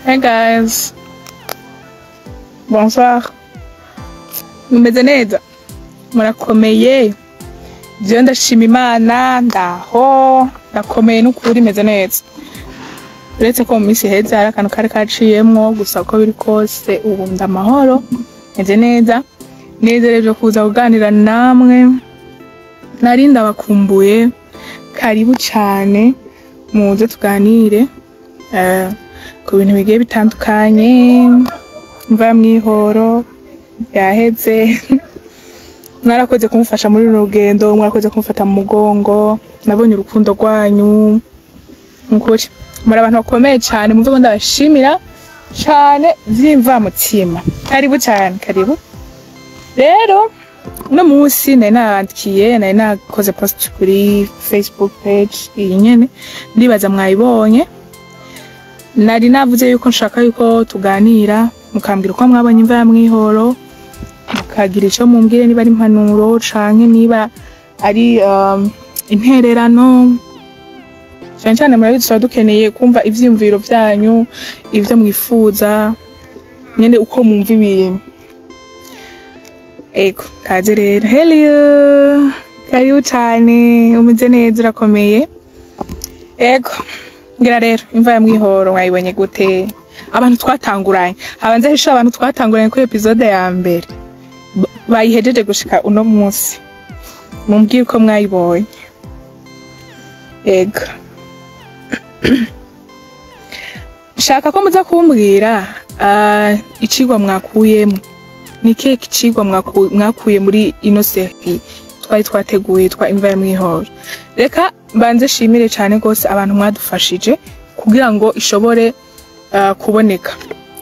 Hey guys. Bonsoir. Mumeze neza? Murakomeye? Jewe ndashima Imana, ndaho, ndakomeye n'ukuri meze neza. Uretse ko mu minsi iheze hari akantu kari kaciyemwo, gusa uko biri kose ubu ndamahoro, meze neza. Nezereje kuza kuganira namwe. Nari ndabakumbuye. Karibu cane, muze tuganire ku bintu bigiye bitandukanye. Mva mwihoro yaheze. Mwarakoze kumufasha muri runo rugendo, mwarakoze kumufata mu mugongo, nabonye urukundo rwanyu. Nukuri muri abantu bakomeye cane, mumve ko ndabashimira cane vy'imvamutima. Karibu cane, karibu. Rero uno munsi nari nabandikiye, nari nakoze post kuri Facebook page iyi nyene, ndibaza mwayibonye. Nari navuze yuko nshaka yuko tuganira, mukambwira uko mwabonye imva ya Mwihoro, mukagira ico mumbwire niba ari impanuro canke niba ari intererano. Cane cane murabizi tuba dukeneye kumva ivyiyumviro vyanyu, ivyo mwifuza, nyene uko mwumva ibintu. Ego, kaze rero. Hello, karibu cane, umeze neza, urakomeye? Ego, ngira rero imva ya Mwihoro mwayibonye gute? Abantu twatanguranye, habanze hisha abantu twatanguranye kuri episode ya mbere bayihejeje gushika uno munsi, mumbwire uko mwayibonye. Ego, shaka ko muza kumbwira icigwa mwakuyemo. Ni kihe kicigwa mwakuye muri ino série twari twateguye twa imva ya Mwihoro? Reka mbanze shimire cane gose abantu mwadufashije kugira ngo ishobore kuboneka.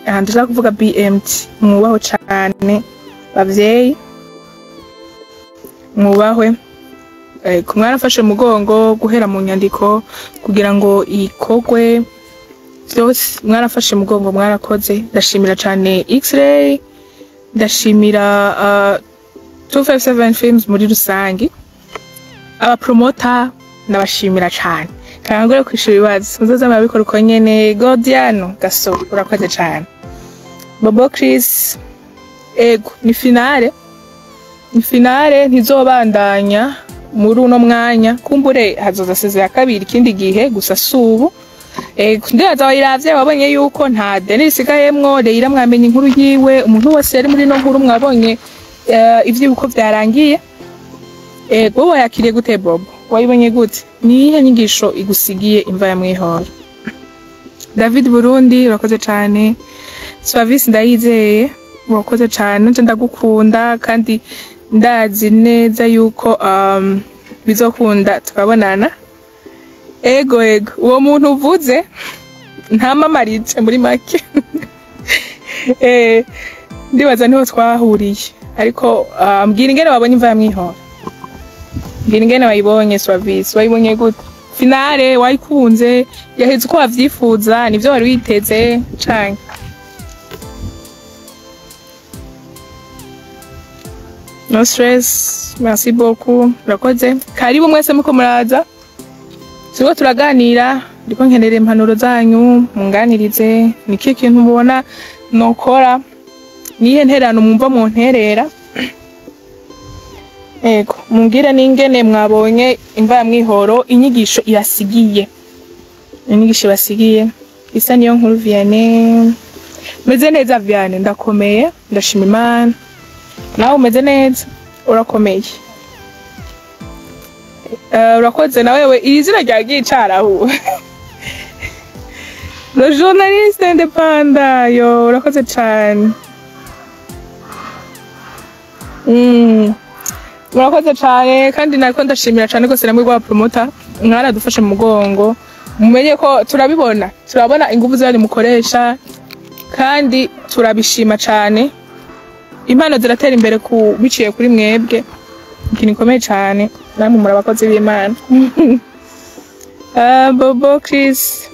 Aha ndashaka kuvuga BMT, mwubaho cane bavyeyi, mwubahwe. Mwarafashe mugongo guhera mu nyandiko kugira ngo ikogwe byose, mwarafashe mugongo, mwarakoze. Ndashimira cane X-ray, ndashimira 257 Films muri rusangi, aba promoter ndabashimira cane. Kangure kwishura ibibazo muzoza murabikora uko nyene. Godiano Gaso, urakoze cane. Bobo Chris, ego ni finale, ni finale, ntizobandanya muri uno mwanya, kumbure hazoza seze ya kabiri ikindi gihe, gusa subu. Ego ndibaza wayiravye, wabonye yuko nta deni risigayemwo. Leila mwamenye inkuru yiwe, umuntu wese yari muri no nkuru mwabonye ivy'ibuko vyarangiye. Ego wowe wayakiriye gute Bobo? Wayibonye gute? Ni iyihe nyigisho igusigiye imva ya Mwihoro? David Burundi, urakoze cane. Suavis Ndayizeye, urakoze cane. Nje ndagukunda kandi ndazi neza yuko bizokunda tukabonana. Ego ego, uwo muntu uvuze ntamamaritse muri make. Ndibaza niho twahuriye, ariko mbwira ingene wabonye imva ya Mwihoro. Mbwira ingene wayibonye Suavis, wayibonye gute? Finale wayikunze, yaheze uko wavyifuza, nivyo wari witeze canke? No stress, merci beaucoup, urakoze. Karibu mwese muko muraza. Turiko turaganira, ndiko nkenera impanuro zanyu, munganirize, ni kihe kintu mubona nokora, nihe ntererano mwumva munterera. Ego, mumbwire n'ingene mwabonye imva ya Mwihoro, inyigisho ibasigiye. Inyigisho ibasigiye. Isa niyo nkuru Vianney. Meze neza Vianney, ndakomeye, ndashima Imana. Nawe umeze neza, urakomeye. Urakoze na wewe, iri zina ryagiye icarahu. Le journaliste indépendant, yo, urakoze cane. Murakoze cane kandi nariko ndashimira cane gose namwe rwa promoter, mwaradufashe mu mugongo. Mumenye ko turabibona, turabona ingufu zanyu mukoresha kandi turabishima cane. Impano ziratera imbere ku biciye kuri mwebwe, ikintu gikomeye cane. Namwe muri abakozi b'Imana. Bobo Chris,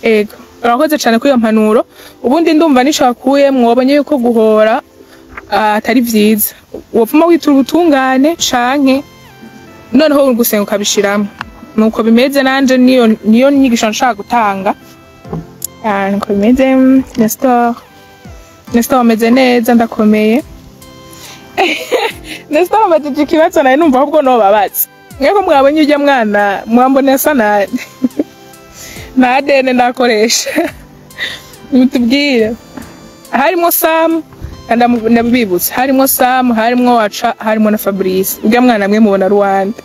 ego urakoze cane kuri iyo mpanuro. Ubundi ndumva nico wakuye, mwobonye yuko guhora atari vyiza, wopfuma witura ubutungane canke noneho gusenga ukabishiramo. Nuko bimeze, nanje niyo nyigisho nshaka gutanga. Ah, nuko bimeze. Nestor, Nestor, ameze neza, ndakomeye. Nestor amajije ikibazo nawe numva ahubwo nobabaza. Mwebwe mwabonye ujya mwana mwambone asa na na ADN ndakoresha? Mutubwire. Harimo Sam, ndabibutse, harimo Sam, harimo Waca, harimo na Fabrice. Ujya mwana mwe mubona Rwanda?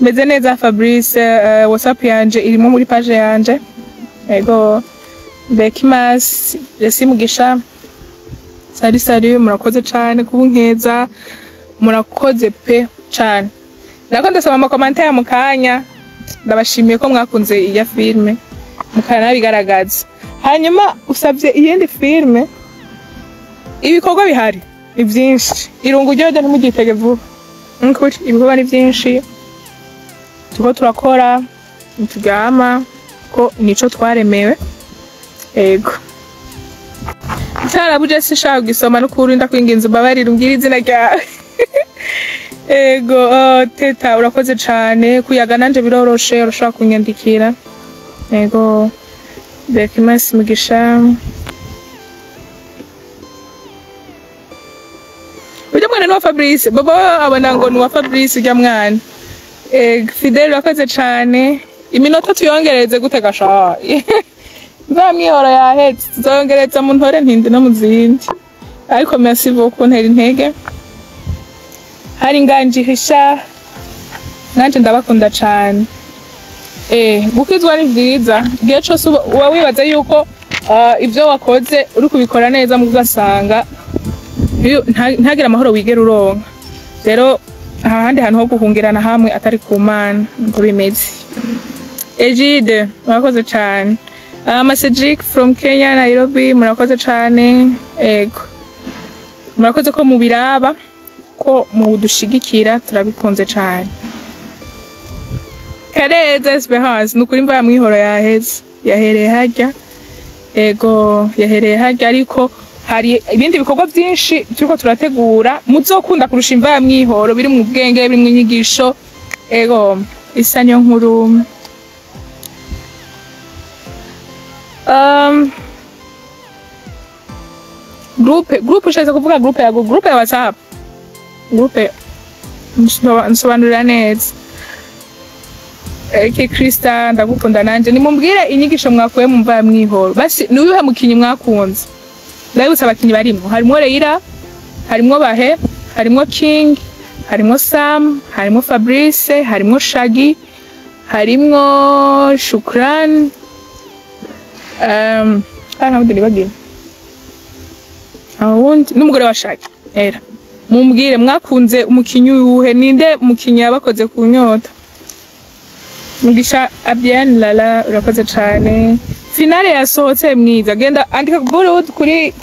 Meze neza Fabrice. WhatsApp yanje irimo muri page yanje. Ego Bekimas Jesse Mugisha, salut salut, murakoze cane kubunkeza, murakoze pe cane. Nako ndasoma ama commentaires mu kanya. Ndabashimiye ko mwakunze iya filme mukanabigaragaza. Hanyuma usabye iyindi filme, ibikorwa bihari ni byinshi. Irungu ryo ntimugitege vuba. Nkuri ibikorwa ni byinshi, turiko turakora, ntituryama ko nico twaremewe. Ego ntarabuje, sinshaka kugisoma n'ukuri, ndakwinginze umbabarire umbwire izina ryawe. Ego, oh, teta urakoze cane kuyaga nanje biroroshe, urashobora kunyandikira. Ego Bekimas Mugisha, ujya mwana ni uwa Fabrice. Bobo abona ngo ni uwa Fabrice ujya mwana. Fidel urakoze cane. Iminota tuyongereze gute gasha? Mva mwihoro yahetse, tuzongereza mu ntore ntindi no mu zindi, ariko merci beaucoup, ntera intege. Hari Nganji Hisha, nanje ndabakunda cane. Gukizwa ni vyiza. Igihe cose uba wibaza yuko ivyo wakoze uri kubikora neza, mu ugasanga ntagire amahoro wigera uronka. Rero ahandi hantu ho guhungirana hamwe atari ku Mana, niko bimeze. Egide murakoze cane. Cedric from Kenya, Nairobi, murakoze cane. Ego murakoze ko mubiraba, ko mudushigikira, turabikunze cane. Kareza Esperance, nukuri imva mwihoro yaheze, yahereye harya. Ego yahereye harya, ariko hari ibindi bikorwa byinshi turiko turategura muzokunda kurusha imva ya mwihoro, biri mu bwenge, biri mu nyigisho. Ego isa niyo nkuru. Groupe ushatse kuvuga groupe ya groupe ya WhatsApp, groupe? Nsobanurira neza. Eke Krista, ndagukunda nanje. Nimumbwire inyigisho mwakuye mu mva ya mwihoro. Basi ni uyuhe mukinyi mwakunze? Ndabibutsa abakinyi barimwo: harimwo Leila, harimwo Bahe, harimwo King, harimwo Sam, harimwo Fabrice, harimwo Shaggy, harimwo Shukran, ntabwo nibagiwe wundi, n'umugore wa Shaggy era. Mumbwire mwakunze umukinyi uyuhe, ninde mukinyi yabakoze ku nyota? Mugisha Abian Lala, urakoze cane. Finale yasohotse mwiza, genda andika Bollywood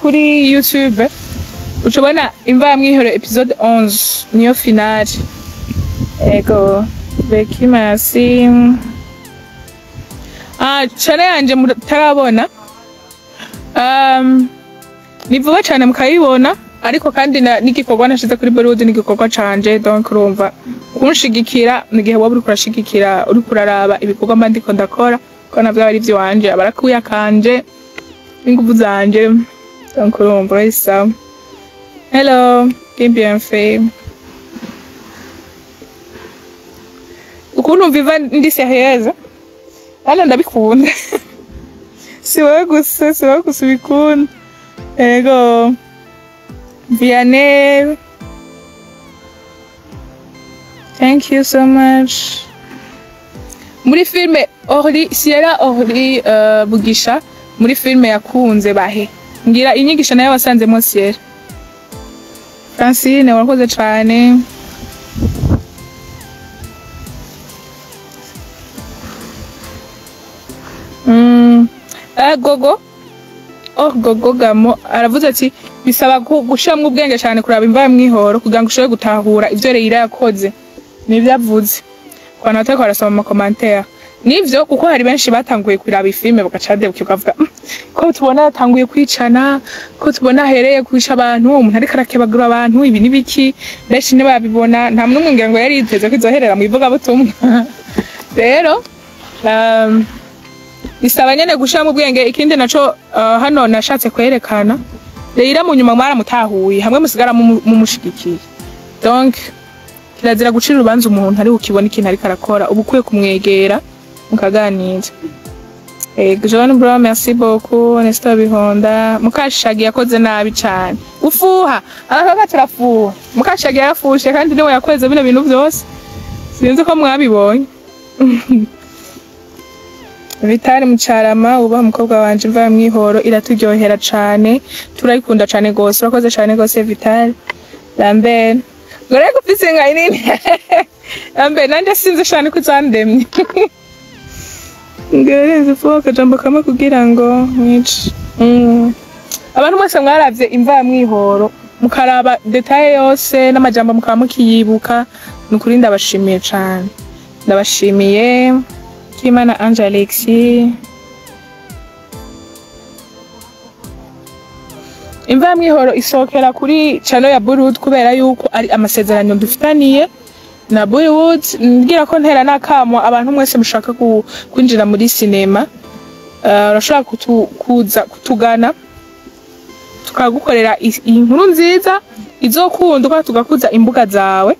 kuri YouTube ucubona imva ya mwihoro episode 11, niyo finale. Ego Bekimasi, channel yanje mutarabona, ni vuba cane mukayibona, ariko kandi n'igikorwa nashize kuri Bollywood n'igikorwa canje, donc urumva kunshigikira mu gihe waba uriko urashigikira, uriko uraraba ibikorwa mba ndiko ndakora, ko navyo aba ari ivy'iwanje, aba ari akuya kanje n'inguvu zanje, donc urumva ari sawa. Hello bien fait ukuntu mviva ndi sérieuse hano, ndabikunda. Si wowe gusa, si wowe gusa ubikunda. Ego Vianney, thank you so much. Muri filme Orly Sierra, Orly Bugisha, muri filme yakunze bahe? Ngira inyigisho nayo wasanzemo. Sierra Francine, warakoze cane. Gogo, oh Gogo Gamo aravuze ati bisaba gushiramwo ubwenge cyane kuraba imva ya mwihoro kugira ngo ushobore gutahura ivyo Leila yakoze. Nivyo avuze ku bantu batariko barasoma ama commentaires. Nivyo, kuko hari benshi batanguye kuraba ifilme bagaca badebuka bakavuga: Ko tubona yatanguye kwicana, ko tubona ahereye kwica abantu, umuntu ariko arakebagura abantu, ibi n'ibiki?" Benshi ntibabibona. Nta n'umwe ngira ngo yari yiteze ko izoherera mu ivugabutumwa. Rero bisaba nyene gushiramo ubwenge. Ikindi naco, hano nashatse kwerekana Leila mu nyuma mwaramutahuye, hamwe musigara mumushigikiye. Donc kirazira gucira urubanza umuntu ari ukibona ikintu ariko arakora, uba ukwiye kumwegera mukaganira. John Bro, merci beaucoup. Nestor Bihonda, Mukashagi yakoze nabi cane gufuha, abakobwa turafuha. Mukashagi yarafushe kandi niwe yakoze bino bintu vyose, sinzi ko mwabibonye. Vitali Mucarama, uba umukobwa wanje, Imva Mwihoro iraturyohera cane, turayikunda cane gose. Urakoze cane gose, Vitali. Lambert, ngo reko ufise inka nini. Lambert, nanje sinzi cane ko uzandemye. Ngerenze vuba akajambo kamwe kugira ngo mwice. Abantu mwese mwaravye Imva ya Mwihoro, mukaraba détails yose n'amajambo mukaba mukiyibuka, ni ukuri ndabashimiye cane, ndabashimiye. Kimana Ange Alexis, Imva ya Mwihoro isohokera kuri channel ya Bollywood kubera yuko ari amasezerano dufitaniye na Bollywood. Ngira ko ntera nakamo abantu mwese mushaka kwinjira muri sinema, urashobora kuza kutugana tukagukorera inkuru nziza izokundwa, tugakuza imbuga zawe.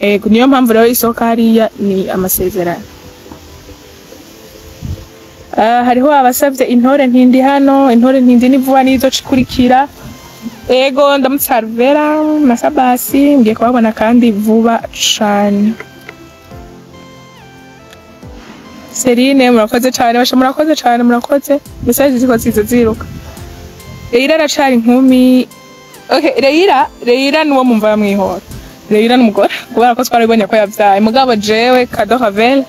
Ego, niyo mpamvu rero isohoka hariya, ni amasezerano. Hariho abasavye Intore Ntindi hano. Intore Ntindi ni vuba, nizo cikurikira. Ego, ndamutsarvera na Sabasi, ngiye kubabona kandi vuba cane. Serine, murakoze cane. Basha, murakoze cane, murakoze. Message ziko ziza ziruka. Leila aracari inkumi. Okay, Leila nuwo mumva ya Mwihoro. Leila n'umugore kubera ko twarabibonye ko yavyaye. Mugabo jewe Kado Ravel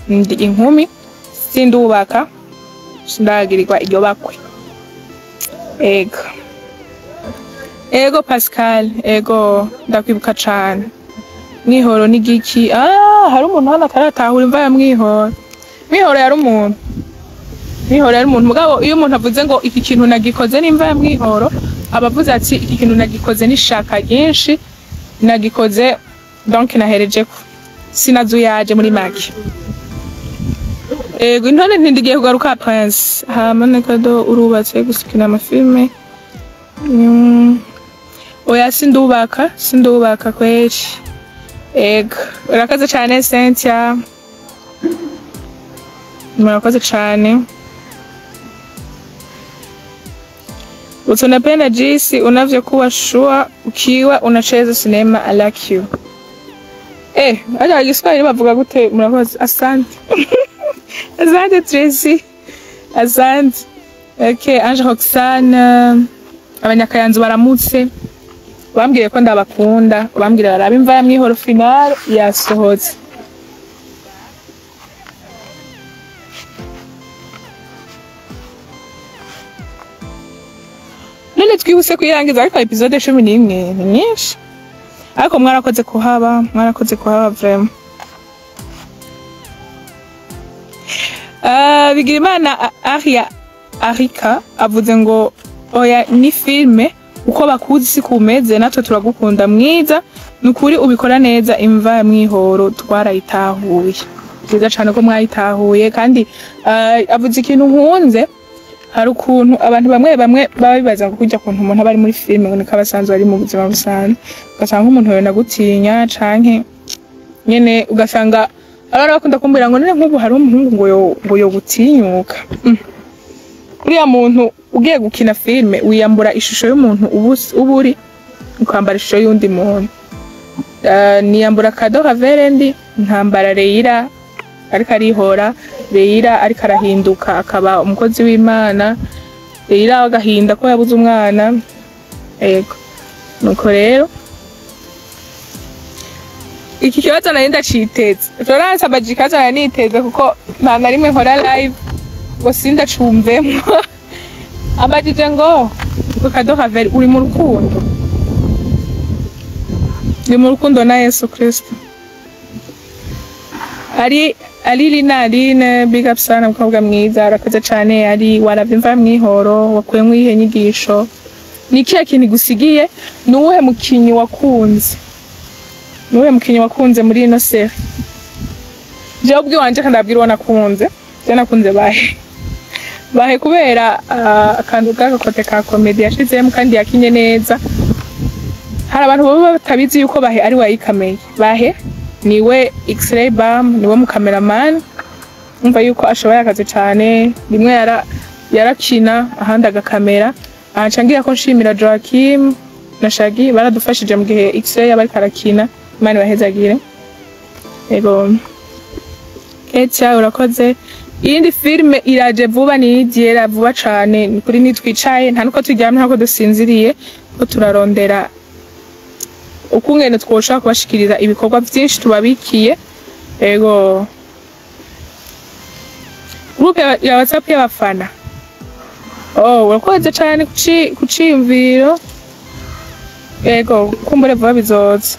ndi inkumi, sindubaka, sindagirirwa iryo bakwe. Ego. Ego Pascal, ego, ndakwibuka cane. Mwihoro ni giki? Ah, hari umuntu hano ataratahura Imva ya Mwihoro. Mwihoro yari umuntu. Mwihoro yari umuntu. Mugabo iyo umuntu avuze ngo iki kintu nagikoze n'imva ya Mwihoro, aba avuze ati iki kintu nagikoze n'ishaka ryinshi, nagikoze donc naherejeko. Sinazuyaje muri make. Ego, Intore Ntindigiye kugaruka, Prince. Hama Kado, urubatse gusukina amafilme? Oya, sindubaka, sindubaka kweli. Ego, urakoze cane Cynthia. Murakoze cane. Utunapenda jinsi unavyokuwa shua ukiwa unacheza sinema. I like you. Eh, acha Kiswahili bavuga gute? Murakoze. Asante. Asante Tracy. Asante. Okay, Ange Roxane, abanyakayanzu baramutse. Bambwiye ko ndabakunda, bambwira barabe Imva ya Mwihoro final yasohotse. None twihuse kuyirangiza, ariko episode 11 ni nyinshi. Ariko mwarakoze kuhaba, mwarakoze kuhaba vraiment. Bigirimana Aria Arika avuze ngo oya, ni filme, uko bakuzi si kumeze, natwe turagukunda mwiza, nukuri ubikora neza. Imva ya Mwihoro twarayitahuye. Byiza cane ko mwayitahuye. Kandi avuze ikintu nkunze. Hari ukuntu abantu bamwe bamwe baba bibaza ngo kurya kuntu umuntu aba ari muri filime ngo niko abasanzwe ari mu buzima busanzwe, ugasanga nk'umuntu yona gutinya canke nyene ugasanga abana bakunda kumbwira ngo none nk'ubu hari umuhungu ngo yo gutinyuka. Uriya muntu, ugiye gukina filime wiyambura ishusho y'umuntu uba uri, ukambara ishusho y'undi muntu. Niyambura Kado Raverendi, nkambara Leila ariko arihora, Leila ariko arahinduka akaba umukozi w'Imana, Leila agahinda ko yabuze umwana. Ego, nuko rero iki kibazo nari ndaciteze. Florence abaje ikibazo nari niteze, kuko nta na rimwe nkora live ngo sindacumvemo. Abajije ngo Kado Ravel, uri mu rukundo? Ndi mu rukundo na Yesu Kristo. Ari ari Lina Aline, big up sana mukobwa mwiza, urakoze cane. Ari waravye Imva ya Mwihoro, wakuyemwo iyihe nyigisho? Ni ikihe kintu igusigiye? Ni uwuhe mukinyi wakunze? Ni uwuhe mukinyi wakunze muri ino série? Jewe ubwiwanje kandi ndabwira uwo nakunze. Je nakunze Bahe. Bahe kubera akantu k'agakote ka comédie yashizemo kandi yakinye neza. Hari abantu baba batabizi yuko Bahe ari we yayikameye. Bahe niwe X-ray bam, niwe mu cameraman. Umva yuko ashoboye akazi cane, rimwe yarakina ahandi agakamera. Aha ngira ko nshimira Joachim na Shagi baradufashije mu gihe X-ray yaba ariko arakina. Imana ibahezagire. Ego. Ketia, urakoze. Iyindi filme iraje vuba, ni Diera, vuba cane. Ni kuri nitwicaye, nta nuko turyamye, ntako dusinziriye, ko turarondera ukungene twoshobora kubashikiriza ibikorwa vyinshi tubabikiye. Ego. Groupe ya WhatsApp y'abafana. Oh, urakoze cane kuciyumviro. Ego, kumbure vuba bizoza.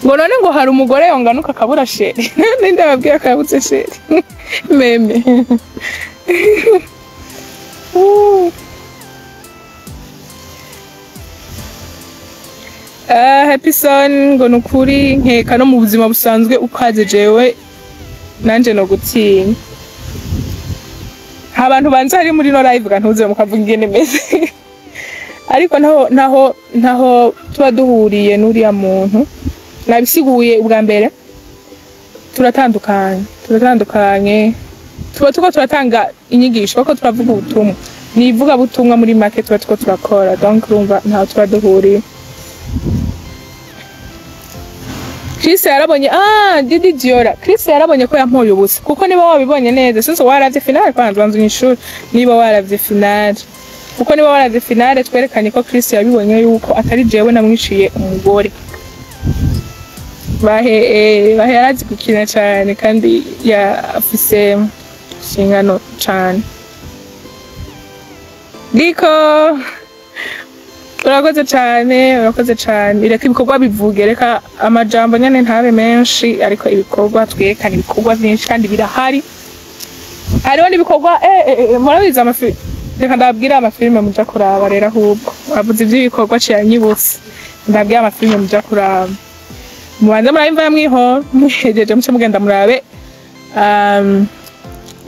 Ngo none ngo hari umugore yonganuka akabura chéri? Ninde ababwira ko yabuze chéri? Meme. Happy Son ngo nukuri nkeka no mu buzima busanzwe ukaze jewe nanje no gutinya. Nta bantu banze hari muri no live ga ntuze mukavuga ingene meze. Ariko ntaho tuba duhuriye n'uriya muntu. Nabisiguye ubwa mbere, turatandukanye, turatandukanye, tuba tuko turatanga inyigisho, kuko turavuga ubutumwa, ni ivuga butumwa muri make tuba tuko turakora. Donc urumva ntaho tuba duhuriye. Chris yarabonye, Didi Diora, Chris yarabonye ko yampoye ubusa, kuko niba wabibonye neza, sinzi waravye finale, kwanza banza unyishure niba waravye finale, kuko niba waravye finale twerekanye ko Chris yabibonye yuko atari jewe namwiciye umugore. Bahe Bahe yarazi gukina cane kandi afise inshingano cane. Giko, urakoze cane, urakoze cane. Reka ibikorwa bivuge, reka amajambo nyene ntabe menshi, ariko ibikorwa twerekana ibikorwa vyinshi kandi birahari. Hariho n'ibikorwa, murabizi amafi, reka ndababwire amafilime muja kuraba rero. Ahubwo avuze ivy'ibikorwa ciye anyibutse, ndababwire amafilime muja kuraba. Mubanze murabe Imva ya Mwihoro, muhejeje muce mugenda murabe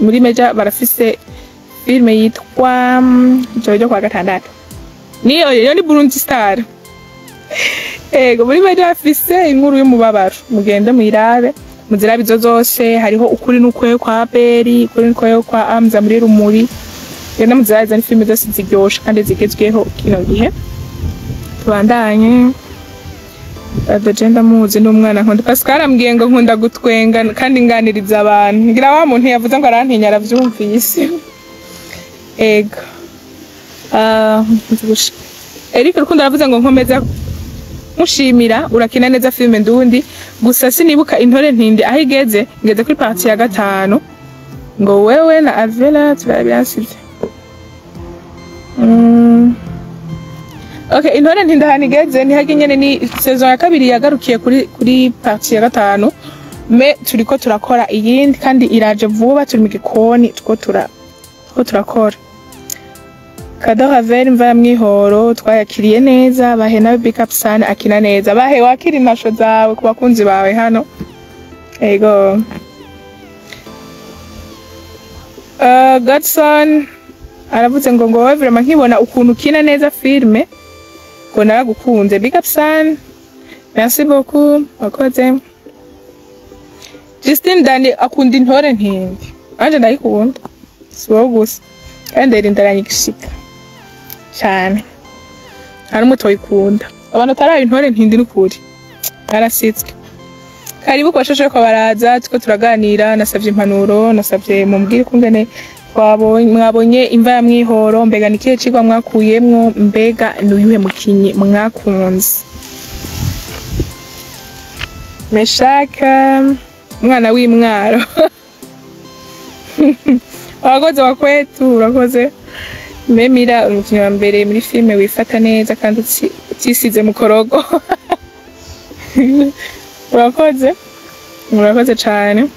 muri Meja barafise filime yitwa Ijoro ryo kuwa gatandatu, niyo yo ni Burundi Star. Ego, muri Meja bafise Inkuru y'umubabaro, mugende muyirabe, muzirabe izo zose. Hariho Ukuri n'Ukweyo kwa Beri, Ukuri n'Ukweyo kwa Amza muri Rumuri. Genda muzirabe, izo ni filime zose ziryoshe kandi zigezweho kino gihe. Tubandanye. Adeje ndamuzi n'umwana nkunda. Pascal ambwiye ngo nkunda gutwenga kandi nganiriza abantu. Ngira wa muntu yavuze ngo arantinya aravyumvise. Ego. Eric Rukundo aravuze ngo nkomeza mushimira, urakina neza filime ndundi, gusa sinibuka Intore Ntindi aho igeze, ngeze kuri partie ya gatanu. Ngo wewe na Avela turabyansize. Okay, Intore Ntindi ahantu igeze ntihage nyene, ni saison ya kabiri yagarukiye kuri partie ya gatanu, mais turiko turakora iyindi kandi iraje vuba, turi mu gikoni tuko turakora. Kado Havel, Imva ya Mwihoro twayakiriye neza. Bahe nawe big up sana, akina neza. Bahe, wakira intasho zawe ku bakunzi bawe hano. Ego. Godson aravuze ngo wowe vraiment nkibona ukuntu ukina neza filme ngo naragukunze. Big up sana, merci beaucoup, wakoze. Justin Dani akunda Intore Ntindi, anje ndayikunda, si wowe gusa, kandi ndayirindaranye igishika cyane. Hari umuto yikunda abantu ataraye Intore Ntindi, n'ukuri narasitswe. Karibu kubashashe ko baraza, tuko turaganira. Nasavye impanuro, nasavye mumbwire kungene mwabonye Imva ya Mwihoro, mbega ni ikihe cigwa mwakuyemwo, mbega ni uyuhe mukinyi mwakunze? Meshaka umwana w'imwaro, wakoze wakwetu, urakoze. Memira, umukinnyi wa mbere muri filime wifata neza kandi utisize mu korogo. Urakoze, urakoze cane.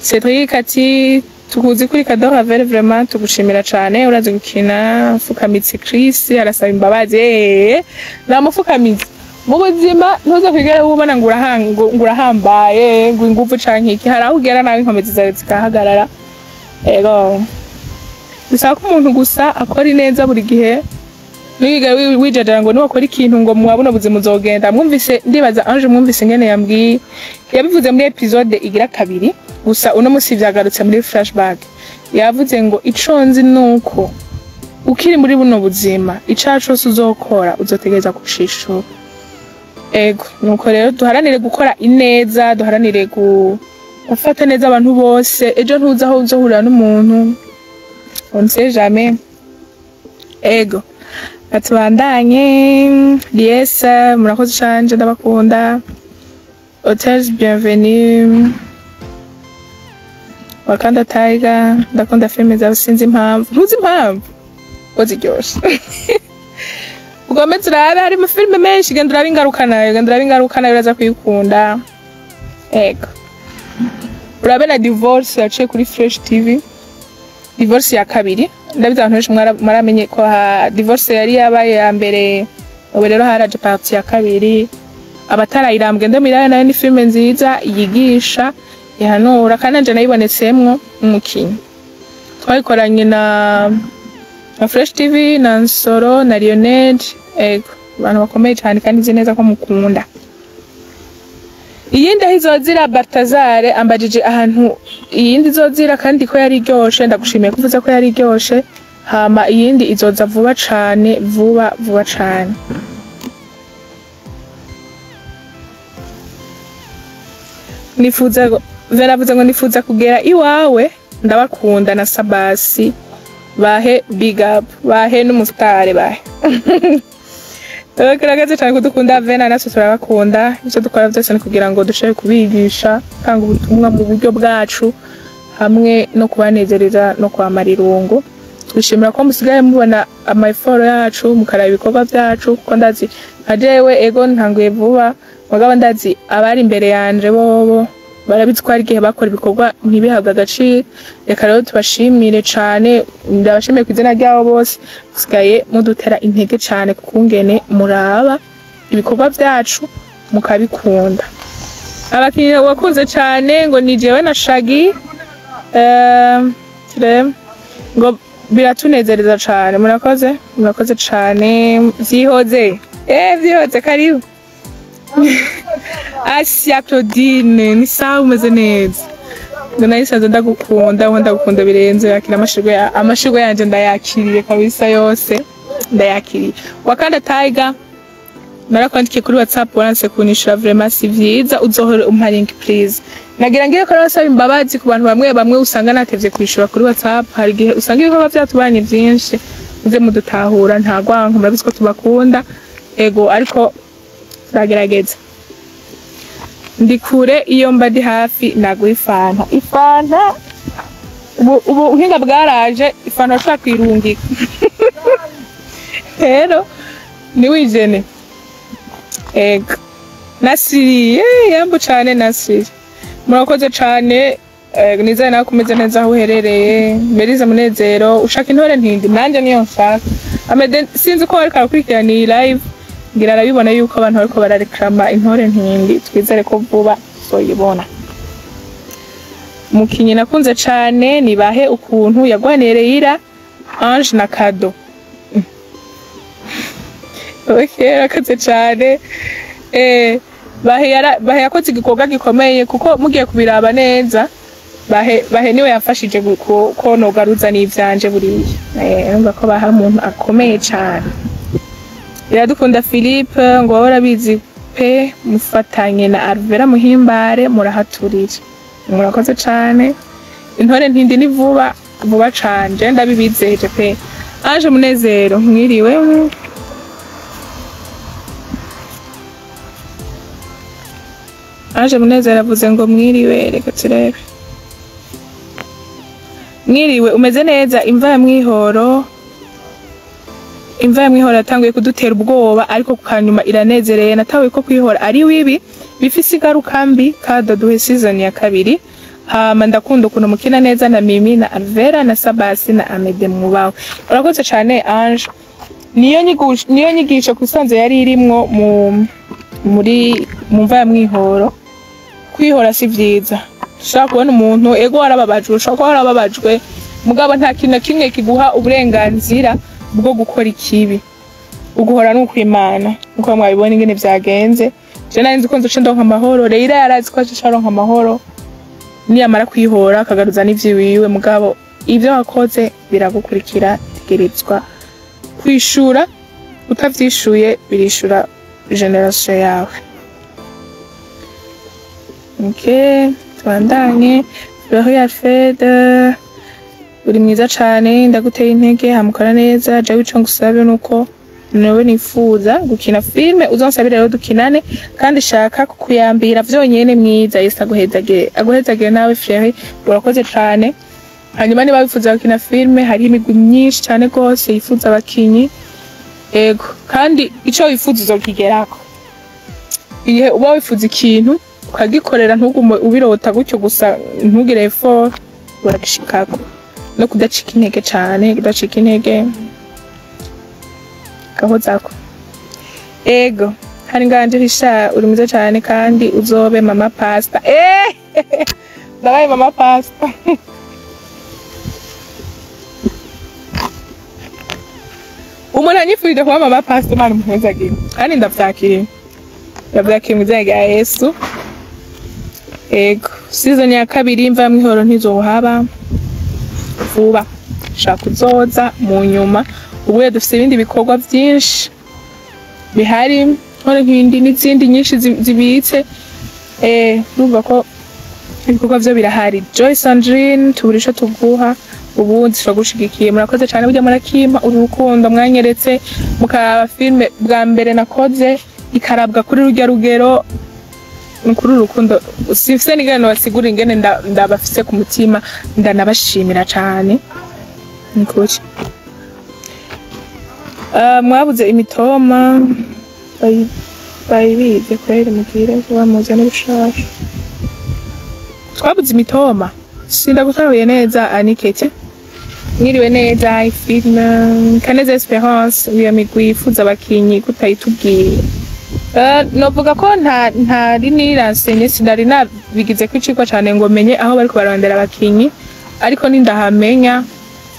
Cedric ati tukuzi kuri Cadeau Ravelle, vraiment tugushimira cane, urazi gukina. Fukamitsi Chris arasaba imbabazi. Namufukamitsi. Mu buzima ntuze kwigera ubona ngo urahambaye, ngo inguvu canke iki, hari aho ugera nawe inkomezi zawe zikahagarara. Ego, bisaba ko umuntu gusa akora ineza buri gihe, ntiwigere wijajara ngo niwakora ikintu ngo mwabona ubuzima uzogenda. Mwumvise, ndibaza Ange mwumvise ingene yambwiye, yabivuze muri episode igira kabiri, gusa uno musi vyagarutse muri flashback. Yavuze ngo ico nzi nuko ukiri muri buno buzima, icaha cose uzokora uzotegereza kucishura. Ego, nuko rero duharanire gukora ineza, duharanire gufata neza abantu bose. Ejo ntuzi aho uzohurira n'umuntu, on sait jamais. Ego, atubandanye. Liesa, murakoze canje, ndabakunda. Hotels bienvenue. Wakanda Tiger, ndakunda filime zawe, sinzi impamvu. Ntuzi impamvu ko ziryoshe. Ugomeze urabe, hari amafilime menshi, genda urabe Ingaruka nayo, genda urabe Ingaruka nayo, uraza kuyikunda. Ego, urabe na Divorce yaciye kuri Fresh TV, Divorce ya kabiri. Ndabizi abantu benshi mwaramenye ko Divorce yari yabaye ya mbere, ubu rero haraje partie ya kabiri. Abatarayirambwe ndamirayo, nayo ni filime nziza yigisha, ihanura, kandi nanje nayibonetsemwo umukinyi. Twayikoranye na Fresh TV na Nsoro na Lionel. Ego, abantu bakomeye cyane kandi nzi neza ko mukunda. Iyindi aho izozira, Baltazar ambajije ahantu iyindi izozira kandi ko yari iryoshe. Ndagushimiye kuvuza ko yari iryoshe. Hama iyindi izoza vuba cane, vuba vuba cane. Nifuza, veravuze ngo nifuza kugera iwawe, ndabakunda na Sabasi. Bahe big up, bahe n'umusitare bahe. Gerageze cyane kudukunda Vena, natwe turabakunda. Icyo dukora byose ni kugira ngo dushobore kubigisha, gutanga ubutumwa mu buryo bwacu, hamwe no kubanezereza no kwamara irungu. Twishimira ko musigaye mubona amayiforo yacu, mukaraba ibikorwa byacu, kuko ndazi nka jewe, ego ntanguye vuba, mugabo ndazi abari imbere yanje bobo barabizi ko hari igihe bakora ibikorwa ntibihabwe agaciro. Reka rero tubashimire cane, ndabashimiye ku izina ryabo bose. Musigaye mudutera intege cane kukungene muraba ibikorwa byacu mukabikunda. Abakinyi wakunze cane ngo ni jewe na Shagi. Turebe ngo biratunezereza cane. Murakoze, murakoze cane. Vyihoze, vyihoze, karibu. Asia Claudine, ni sawa, umeze neza? Ngo nayisanze ndagukunda, aho ndagukunda birenze. Yakira amashurwe, amashurwe yanje ndayakiriye kabisa, yose ndayakiriye. Wakanda Tiger, narakwandikiye kuri WhatsApp waranse kunyishura, vraiment si vyiza, uzohore umpa link please. Nagira ngire ko nasaba imbabazi ku bantu bamwe bamwe usanga natevye kwishura kuri WhatsApp. Hari igihe usanga ibikorwa vyatubanye vyinshi, muze mudutahura, nta gwanko, murabizi ko tubakunda. Ego, ariko turagerageza. Ndi kure, iyo mba ndi hafi naguha ifanta. Ifanta ubu ubuhinga bwaraje, ifanta urashobora kuyirungika rero, ntiwijene. Ego, Nasiri, yambu cane Nasiri, murakoze cane. Nizere nawe kumeze neza aho uherereye. Merize Munezero, ushaka Intore Ntindi? Nanje niyo nshaka. Amede sinzi ko ariko arakurikirana iyi live, ngira arabibona yuko abantu bariko barareklama Intore Ntindi. Twizere ko vuba tuzoyibona. Mukinyi nakunze cane nibahe ukuntu yagwaniye Leila, Ange na Kado. Okay, urakoze cane. Bahe bahe yakoze igikorwa gikomeye, kuko mugiye kubiraba neza, bahe niwe yafashije ko nogaruza n'ivyanje buriya. Urumva ko baha umuntu akomeye cane. Iradukunda Philippe ngo wowe urabizi pe, mufatanye na Alvera Muhimbare murahaturira. Murakoze cane. Intore Ntindi ni vuba vuba cane, je ndabibizeje pe. Ange Munezero, mwiriwe. Ange Munezero avuze ngo mwiriwe, reka turebe. Mwiriwe, umeze neza? Imva ya Mwihoro. Imva ya Mwihora yatanguye kudutera ubwoba, ariko ku kanyuma iranezereye. Natawe ko kwihora ari wibi bifise ingaruka mbi. Kado duhe season ya kabiri. Hama ndakunda ukuntu mukina neza na Mimi na Alvera na Sabasi na Amede, mwubawe. Urakoze cane Ange. Niyo nyigisho kusanze yari irimwo mu muri mu mva ya Mwihoro. Kwihora si vyiza. Ushobora kubona umuntu, ego warababajwe, ushobora kuba warababajwe, mugabo nta kintu na kimwe kiguha uburenganzira bwo gukora ikibi. Uguhora ni ukwimana, nkuko mwabibona ingene vyagenze. Je nari nzi ko nzoca ndonka amahoro. Leila yarazi ko azoca aronka amahoro niyamara kwihora, akagaruza n'ivyiwiwe, mugabo ivyo wakoze biragukurikira, tegerezwa kwishura. Utavyishuye birishura génération yawe. Ok, tubandanye. Fleury Alfred, uri mwiza cane, ndaguteye intege, hamukora neza. Jewe ico ngusabe nuko nawe nifuza gukina filme, uzonsabire rero dukinane, kandi shaka kukuyambira vyonyene. Mwiza, Yesu aguhezagire, aguhezagire nawe Fleury, urakoze cane. Hanyuma niba wifuza gukina filme, hariho imigwi myinshi cane gose yifuza abakinyi. Ego, kandi ico wifuza uzokigerako. Igihe uba wifuza ikintu ukagikorera, ntugume ubirota gutyo gusa, ntugire effort, uragishikako. No kudacika intege cane, kudacika intege, gahozako. Ego, hari nganje Richard, uri mwiza cane kandi uzobe mama pastor. Ndabaye mama pastor. Umuntu anyifurije kuba mama pastor, Imana imuhezagire, kandi ndavyakiriye, ndavyakiriye mu izina rya Yesu. Ego, season ya kabiri imva ya Mwihoro ntizohaba vuba, shaka uzoza mu nyuma. Ubuye dufise ibindi bikorwa vyinshi bihari, nkore nkindi n'izindi nyinshi zibitse. Urumva ko ibikorwa vyo birahari. Joy Sandrine, tubura ico tuguha ubundi, turagushigikiye. Murakoze cyane, burya murakimpa uru rukundo mwanyeretse, mukaraba filme bwa mbere nakoze ikarabwa kuri rurya rugero. Ni kuri uru rukundo sifise n'ingene nobasigura ingene ndabafise ku mutima, ndanabashimira cane, ni ukuri. Mwabuze imitoma bayibize kweri, mugire vuba muzane bushasha. Twabuze imitoma, sindagutahuye neza. Anikete, mwiriwe neza. Filme Kaneza Esperance, iyo migwi yifuza abakinyi kutayitubwiye. Novuga ko ntari niransenye, sinari nabigize ko icigwa cane ngo menye aho bariko barondera abakinyi, ariko nindahamenya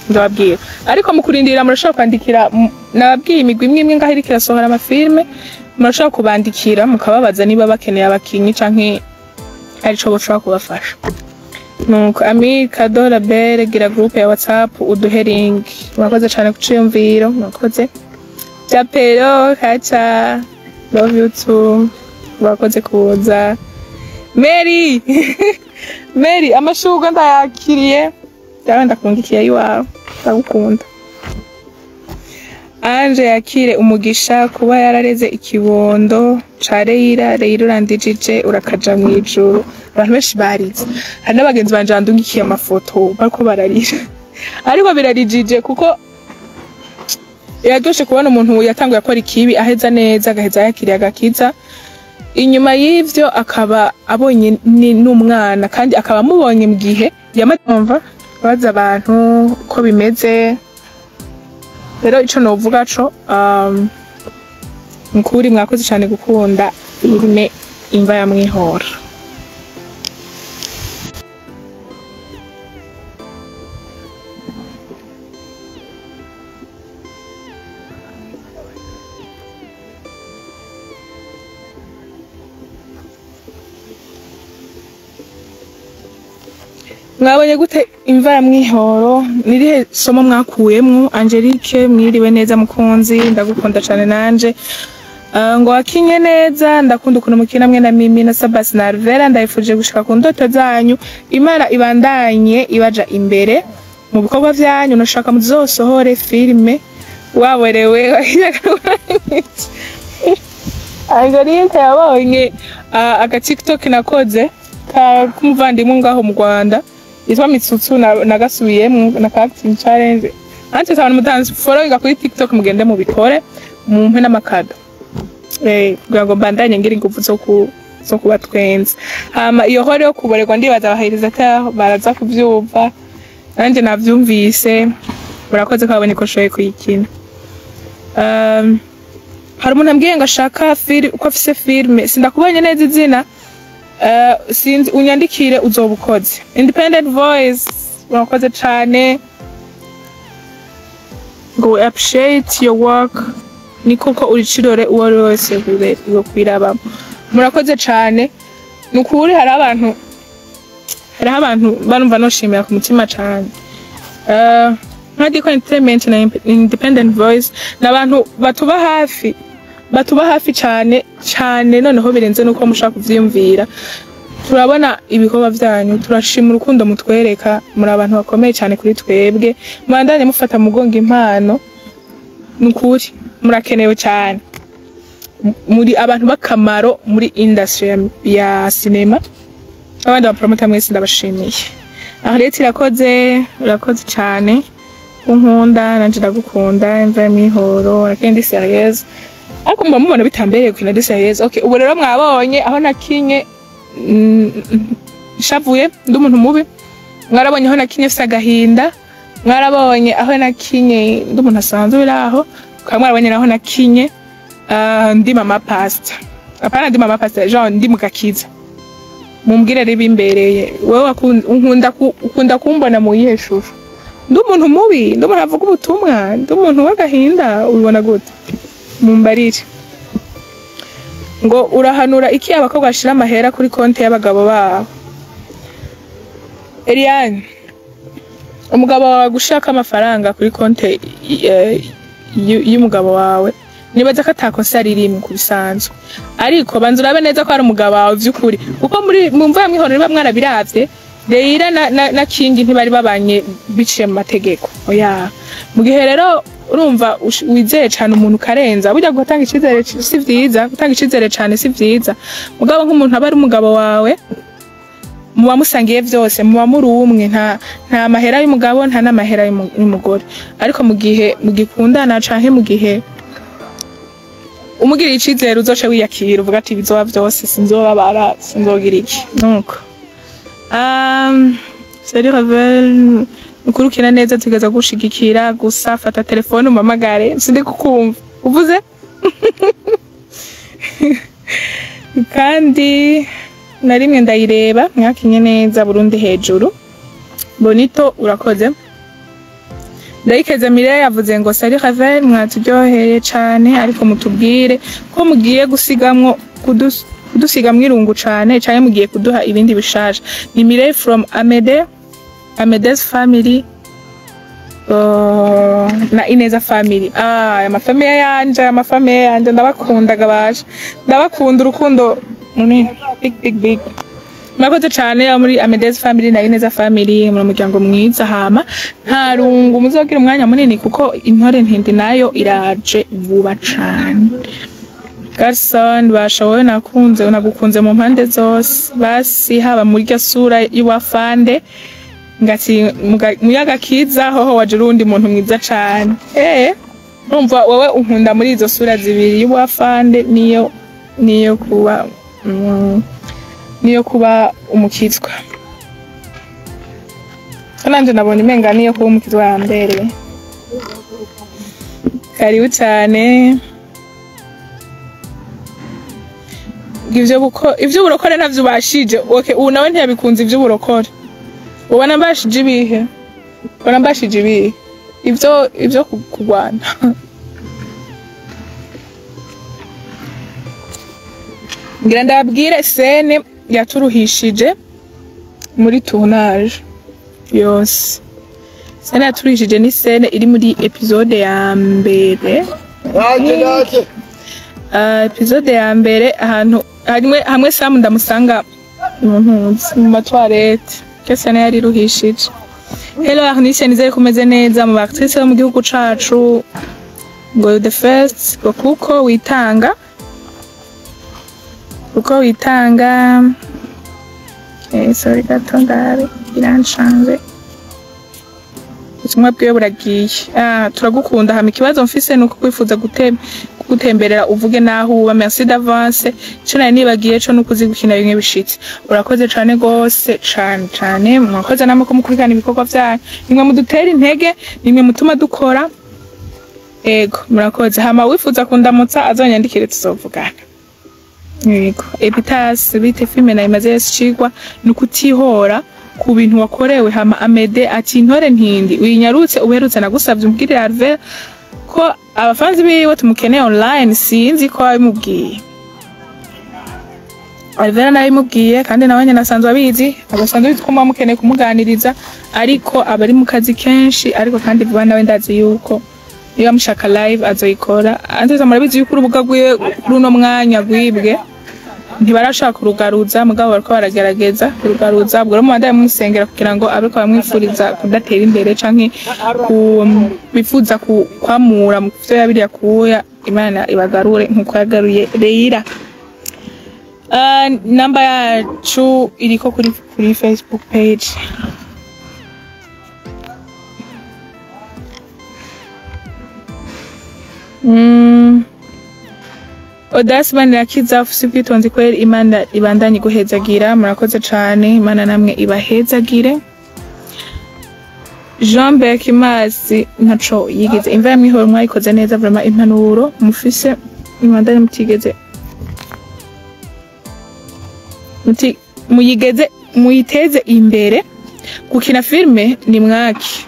ndababwira. Ariko mu kurindira murashobora kwandikira, nababwiye imigwi imwe imwe ngaho iriko irasohora amafilme, murashobora kubandikira mukababaza niba bakeneye abakinyi canke arico boshobora kubafasha. Nuko Ami Kadora Bere, gira groupe ya WhatsApp uduhe link. Murakoze cane kuciyumviro, murakoze. Japero kacha, love you too, murakoze kuza. Mary, Mary, amashurwe ndayakiriye, yawe ndakungikiye iwawe, ndagukunda. Anje yakire umugisha kuba yarareze ikibondo ca Leila. Leila urandijije, urakaja mw'ijuru. Abantu benshi barize, hari n'abagenzi banje bandungikiye amafoto bariko bararira, ariko birarijije kuko iraryoshe kubona umuntu yatanguye akora ikibi aheza neza, agaheza yakiriye agakiza, inyuma y'ivyo akaba abonye n'umwana, kandi akaba amubonye mu gihe yamaze baza abantu uko bimeze. Rero ico novuga co, nukuri mwakoze cane gukunda filime Imva ya Mwihoro. Mwabonye gute Imva ya Mwihoro? Nirihe somo mwakuyemwo? Angelique, mwiriwe neza mukunzi, ndagukunda cane nanje. Ngo wakinye neza, ndakunda ukuntu mukina mwe na Mimi na Sabas na Alvera, ndayifuje gushika ku ndoto zanyu. Imana ibandanye ibaja imbere mu bikorwa vyanyu, nashaka muzosohore filme waborewe. Angelique yabonye aga TikTok nakoze ka k'umuvandimwe ngaho mu Rwanda yitwa Mitsutsu, nagasubiyemwo na acting challenge. Ante abantu mutanzi following kuri TikTok, mugende mubikore, mumpe n'amakado kugira ngo mbandanye ngira ingufu zo kubatwenza. Hama iyo hore yo kuborerwa, ndibaza abahiriza ata baraza kuvyumva, nanje navyumvise. Murakoze ko babonye ko nshoboye kuyikina. Hari umuntu ambwiye ngo ashaka film, ko afise filme. Sindakubonye neza izina, sinzi, unyandikire uzoba ukoze. Independent Voice, urakoze cane. Ngo we appreciate your work, ni koko uri cirore uwo ari we wese yokwirabamo. Murakoze cane ni ukuri. Hariho abantu barumva noshimira ku mutima cane. Nka Diko Entertainment na Independent Voice ni abantu batuba hafi cane cane, noneho birenze nuko mushaka kuvyiyumvira. Turabona ibikorwa vyanyu, turashima urukundo mutwereka. Muri abantu bakomeye cyane kuri twebwe. Mubandanye mufata mu mugongo impano, ni ukuri murakenewe cyane. Muri abantu b'akamaro muri industry ya cinema. Abandi bapromota mwese ndabashimiye. Arlette, irakoze, urakoze cyane kunkunda, nanje ndagukunda. Imva mwihoro akendi sérieuse, ariko muba mubona bitambereye gukina ndi sérieuse. Okay, ubu rero mwabonye aho nakinye nshavuye ndi umuntu mubi, mwarabonye aho nakinye mfise agahinda, mwarabonye aho nakinye ndi umuntu asanzwe uri aho, mukaba mwarabonye naho nakinye ndi mama pastor. Apana ndi mama pastor, genre ndi mu gakiza. Mumbwire rero ibimbereye. Wewe ukunda kumbona mu yihe shusho? Ndi umuntu mubi? Ndi umuntu avuga ubutumwa? Ndi umuntu w'agahinda? Ubibona gute? Mumbarire. Ngo urahanura iki abakobwa bashira amahera kuri konti y'abagabo babo? Eliane, umugabo wawe gushaka amafaranga kuri konti y'umugabo wawe, nibaza ko atakosa ririmwe ku bisanzwe, ariko banza urabe neza ko ari umugabo wawe vy'ukuri, kuko muri mu mva mwihoro niba mwarabiravye, Leila na King ntibari babanye biciye mu mategeko, oya. Mu gihe rero urumva wizeye cane umuntu ukarenza, burya gutanga icizere si vyiza, gutanga icizere cane si vyiza. Mugabo nk'umuntu aba ari umugabo wawe, muba musangiye vyose, muba muri umwe, nta mahera y'umugabo, nta n'amahera y'umugore. Ariko mu gihe mugikundana canke mu gihe umugiriye icizere, uzoce wiyakira uvuga ati bizoba vyose, sinzobabara, sinzogira iki. Nuko Salut Ravel, ukurukira neza, tugeza gushigikira. Gusa fata telefone umpamagare, sindi kukumva uvuze. Kandi na rimwe ndayireba, mwakinye neza, Burundi hejuru. Bonito, urakoze. Ndayikeza Mireille yavuze ngo salut Ravel, mwaturyoheye cane, ariko mutubwire ko mugiye gusigamwo kudusigamwo irungu cane, canke mugiye kuduha ibindi bishasha. Ni Mireille from Amede's family na Ineza family. Ah, amafamiye yanje, amafamiye yanje, ndabakunda gabaje, ndabakunda urukundo munini, big big big. Murakoze cane abo muri Amede's family na Ineza family, muri umuryango mwiza. Hama nta rungu muzogira umwanya munini, kuko Intore Ntindi nayo iraje vuba cane. Garson basha, wowe nakunze, nagukunze mu mpande zose basi, haba muri rya sura y'uwafande ngati muyaga kiza hoho waje urundi muntu mwiza cane. Urumva wowe unkunda muri izo sura zibiri, y'uwafande niyo kuba niyo kuba umukizwa. Ko nanje nabonye umenga niyo kuba umukizwa yambereye. Karibu cyane. Ivyo burokore ntavyo ubashije. Okay, ubu nawe ntiyabikunze ivy'uburokore. Ubona mbashije ibihe? Ubona mbashije ibihe? Ivyo kurwana. Ngira ndababwire scène yaturuhishije muri tournage yose. Scène yaturuhishije ni scène iri muri épisode ya mbere. Naje, naje. Épisode ya mbere, ahantu hamwe Sam ndamusanga mu ntuzi mu matoilette. Iyo scène yari iruhishije. Hello Arnice, nizere kumeze neza. Mu actrice bo mu gihugu cacu ngo the first, ngo kuko witanga. Sorry gato, ndabe iranshanze. Ubutumwa bwiwe buragiye. Ah, turagukunda. Hama ikibazo mfise nuko kwifuza kugutemberera uvuge naho uba. Merci d'avance. Ico nari nibagiye co nuko uzi gukina bimwe bishitse. Urakoze cane gose, cane cane. Mwakoze namwe ko mukurikirana ibikorwa vyanyu, nimwe mudutera intege, nimwe mutuma dukora. Ego, murakoze. Hama wifuza kundamutsa azonyandikire, tuzovugana. Yego. Epitas bite? Filme na imaze yashigwa nukutihora ku bintu wakorewe. Hama Amede ati intore ntindi uyinyarutse uherutse nagusavye umbwirire Alve ko abafanzi biwe tumukeneye online. Sinzi ko abimubwiye. Alvera nabimubwiye, kandi nawe nyene asanzwe abizi, abasanzwe abizi ko muba mukeneye kumuganiriza, ariko aba ari mu kazi kenshi. Ariko kandi vuba nawe ndazi yuko niba mushaka live azoyikora. Antuza murabizi yuko urubuga rwiwe runo mwanya rwibwe, ntibarashaka kurugaruza, mugabo bariko baragerageza kurugaruza. Ubwo rero mubandanye mumusengera kugira ngo abe ko bamwifuriza kudatera imbere canke ku bifuza kwamura mu vyo yabiriya kuya, Imana ibagarure nkuko yagaruye Leila. Namba yacu iriko kuri Facebook page. Odasi Manirakiza, ufise ubwitonzi kweri, Imana ibandanye guhezagira. Murakoze cane, Imana namwe ibahezagire. Jean Bec Mazi ntaco yigeze imva ya mwihoro, mwayikoze neza vraiment. Impanuro mufise imandanye mutigeze muti muyigeze muyiteze imbere. Gukina filme ni mwaki.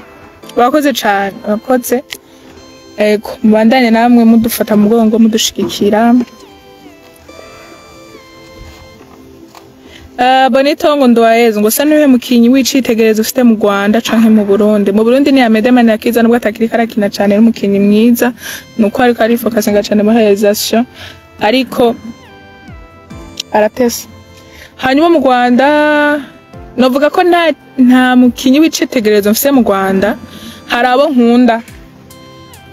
Wakoze cane, wakoze. Ego, mubandanye namwe mudufata mu mugongo, mudushigikira. Bonito ngo Nduwayezu ngo sa niwe mukinyi w'icitegererezo ufite mu Rwanda canke mu Burundi? Mu Burundi ni Amede Manirakiza, nubwo atakiri karakina cane, n'umukinyi mwiza, nuko ariko arifokasinga cane muri réalisation, ariko aratesa. Hanyuma mu Rwanda novuga ko nta mukinyi w'icitegererezo mfise mu Rwanda. Hari abo nkunda,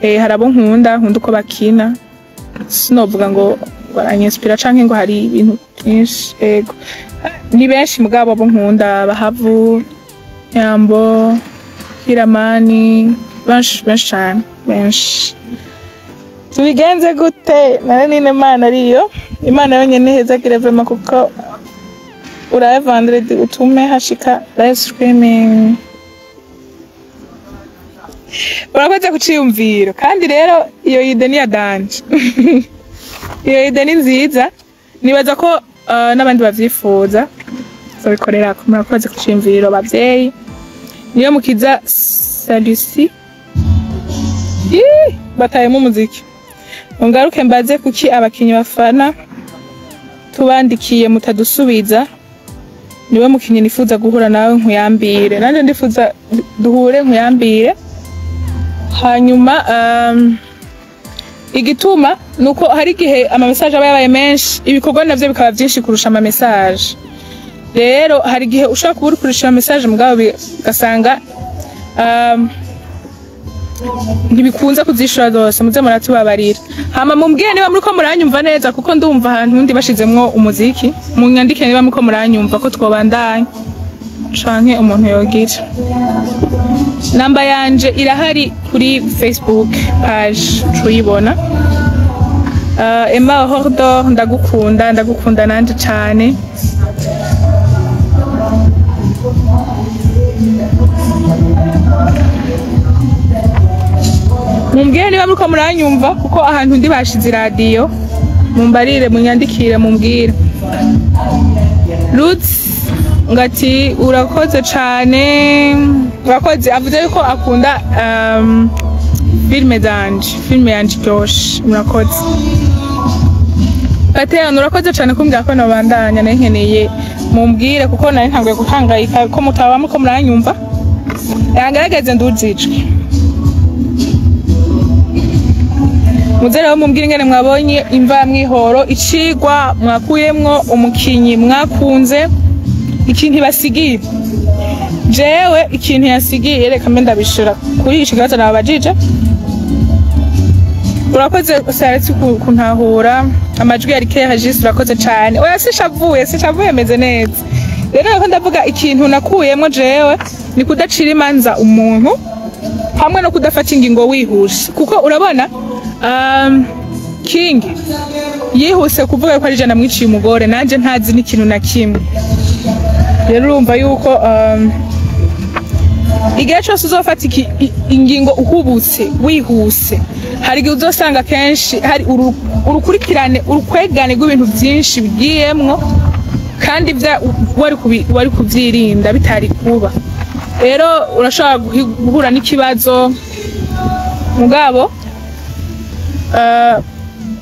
hari abo nkunda, nkunda uko bakina. Sinovuga ngo baranyinspira canke ngo hari ibintu byinshi. Ego, ni benshi mugabo abo nkunda: Bahavu, Nyambo, Hiramani, benshi benshi cane, benshi. Tubigenze gute nare nine? Imana ariyo, Imana yonyene ihezagire vraiment, kuko uraye vendredi utume hashika live streaming. Urakoze kuciyumviro. Kandi rero iyo idée ni ya danger, iyo idée ni nziza. Nibaza ko n'abandi bavyifuza babikorerako. Murakoze kuciyumviro bavyeyi. Niyo mukiza salusi. Ih, batayemo umuziki. Ungaruke mbaze kuki abakinyi bafana tubandikiye mutadusubiza. Niwe mukinyi nifuza guhura nawe nkuyambire. Nanje ndifuza duhure nkuyambire. Hanyuma igituma nuko hari igihe ama message aba yabaye menshi, ibikorwa navyo bikaba vyinshi kurusha ama message. Rero hari igihe ushobora kuba uri kurusha ama message, mugabo ugasanga ntibikunze kuzishura zose. Muze muratubabarira. Hama mumbwire niba muriko muranyumva neza, kuko ndumva ahantu undi bashizemwo umuziki. Munyandike niba muriko muranyumva, ko twobandanya canke umuntu yogira. Namba yanje irahari kuri Facebook page, tuyibona. Emma Hordor, ndagukunda, ndagukunda nanje cane. Mumbwire niba muriko muranyumva, kuko ahantu ndi bashize iradiyo. Mumbarire, munyandikire, mumbwire. Ruth ngati urakoze cane, urakoze. Avuze yuko akunda filme zanje, filme yanje iryoshe. Murakoze. Pateyano, urakoze cane kumbwira ko nobandanya. Nari nkeneye mumbwire, kuko nari ntanguye guhangayika ko mutaba muriko muranyumva. Yangerageze ndujijwe. Muze rero mumbwire ingene mwabonye Imva ya Mwihoro, icigwa mwakuyemwo, umukinyi mwakunze, ikintu basigiye. Jewe ikintu yasigiye, reka mbe ndabishura kuri ico kibazo nababajije. Urakoze saretse kuntahura. Amajwi yari kehajisi. Urakoze cane. Oya, sishavuye, sishavuye, meze neza. Rero ko ndavuga ikintu nakuyemwo jewe ni kudacira imanza umuntu. Hamwe no kudafata ingingo wihuse, kuko urabona King yihuse kuvuga ko ari jana mwiciye umugore, nanje ntazi n'ikintu na kimwe. Rero urumva yuko igihe cyose uzofata ingingo uhubutse wihuse, hari igihe uzosanga kenshi hari urukurikirane, urukwegane rw'ibintu byinshi bigiyemwo, kandi wari kubyirinda bitari kuba. Rero urashobora guhura n'ikibazo, mugabo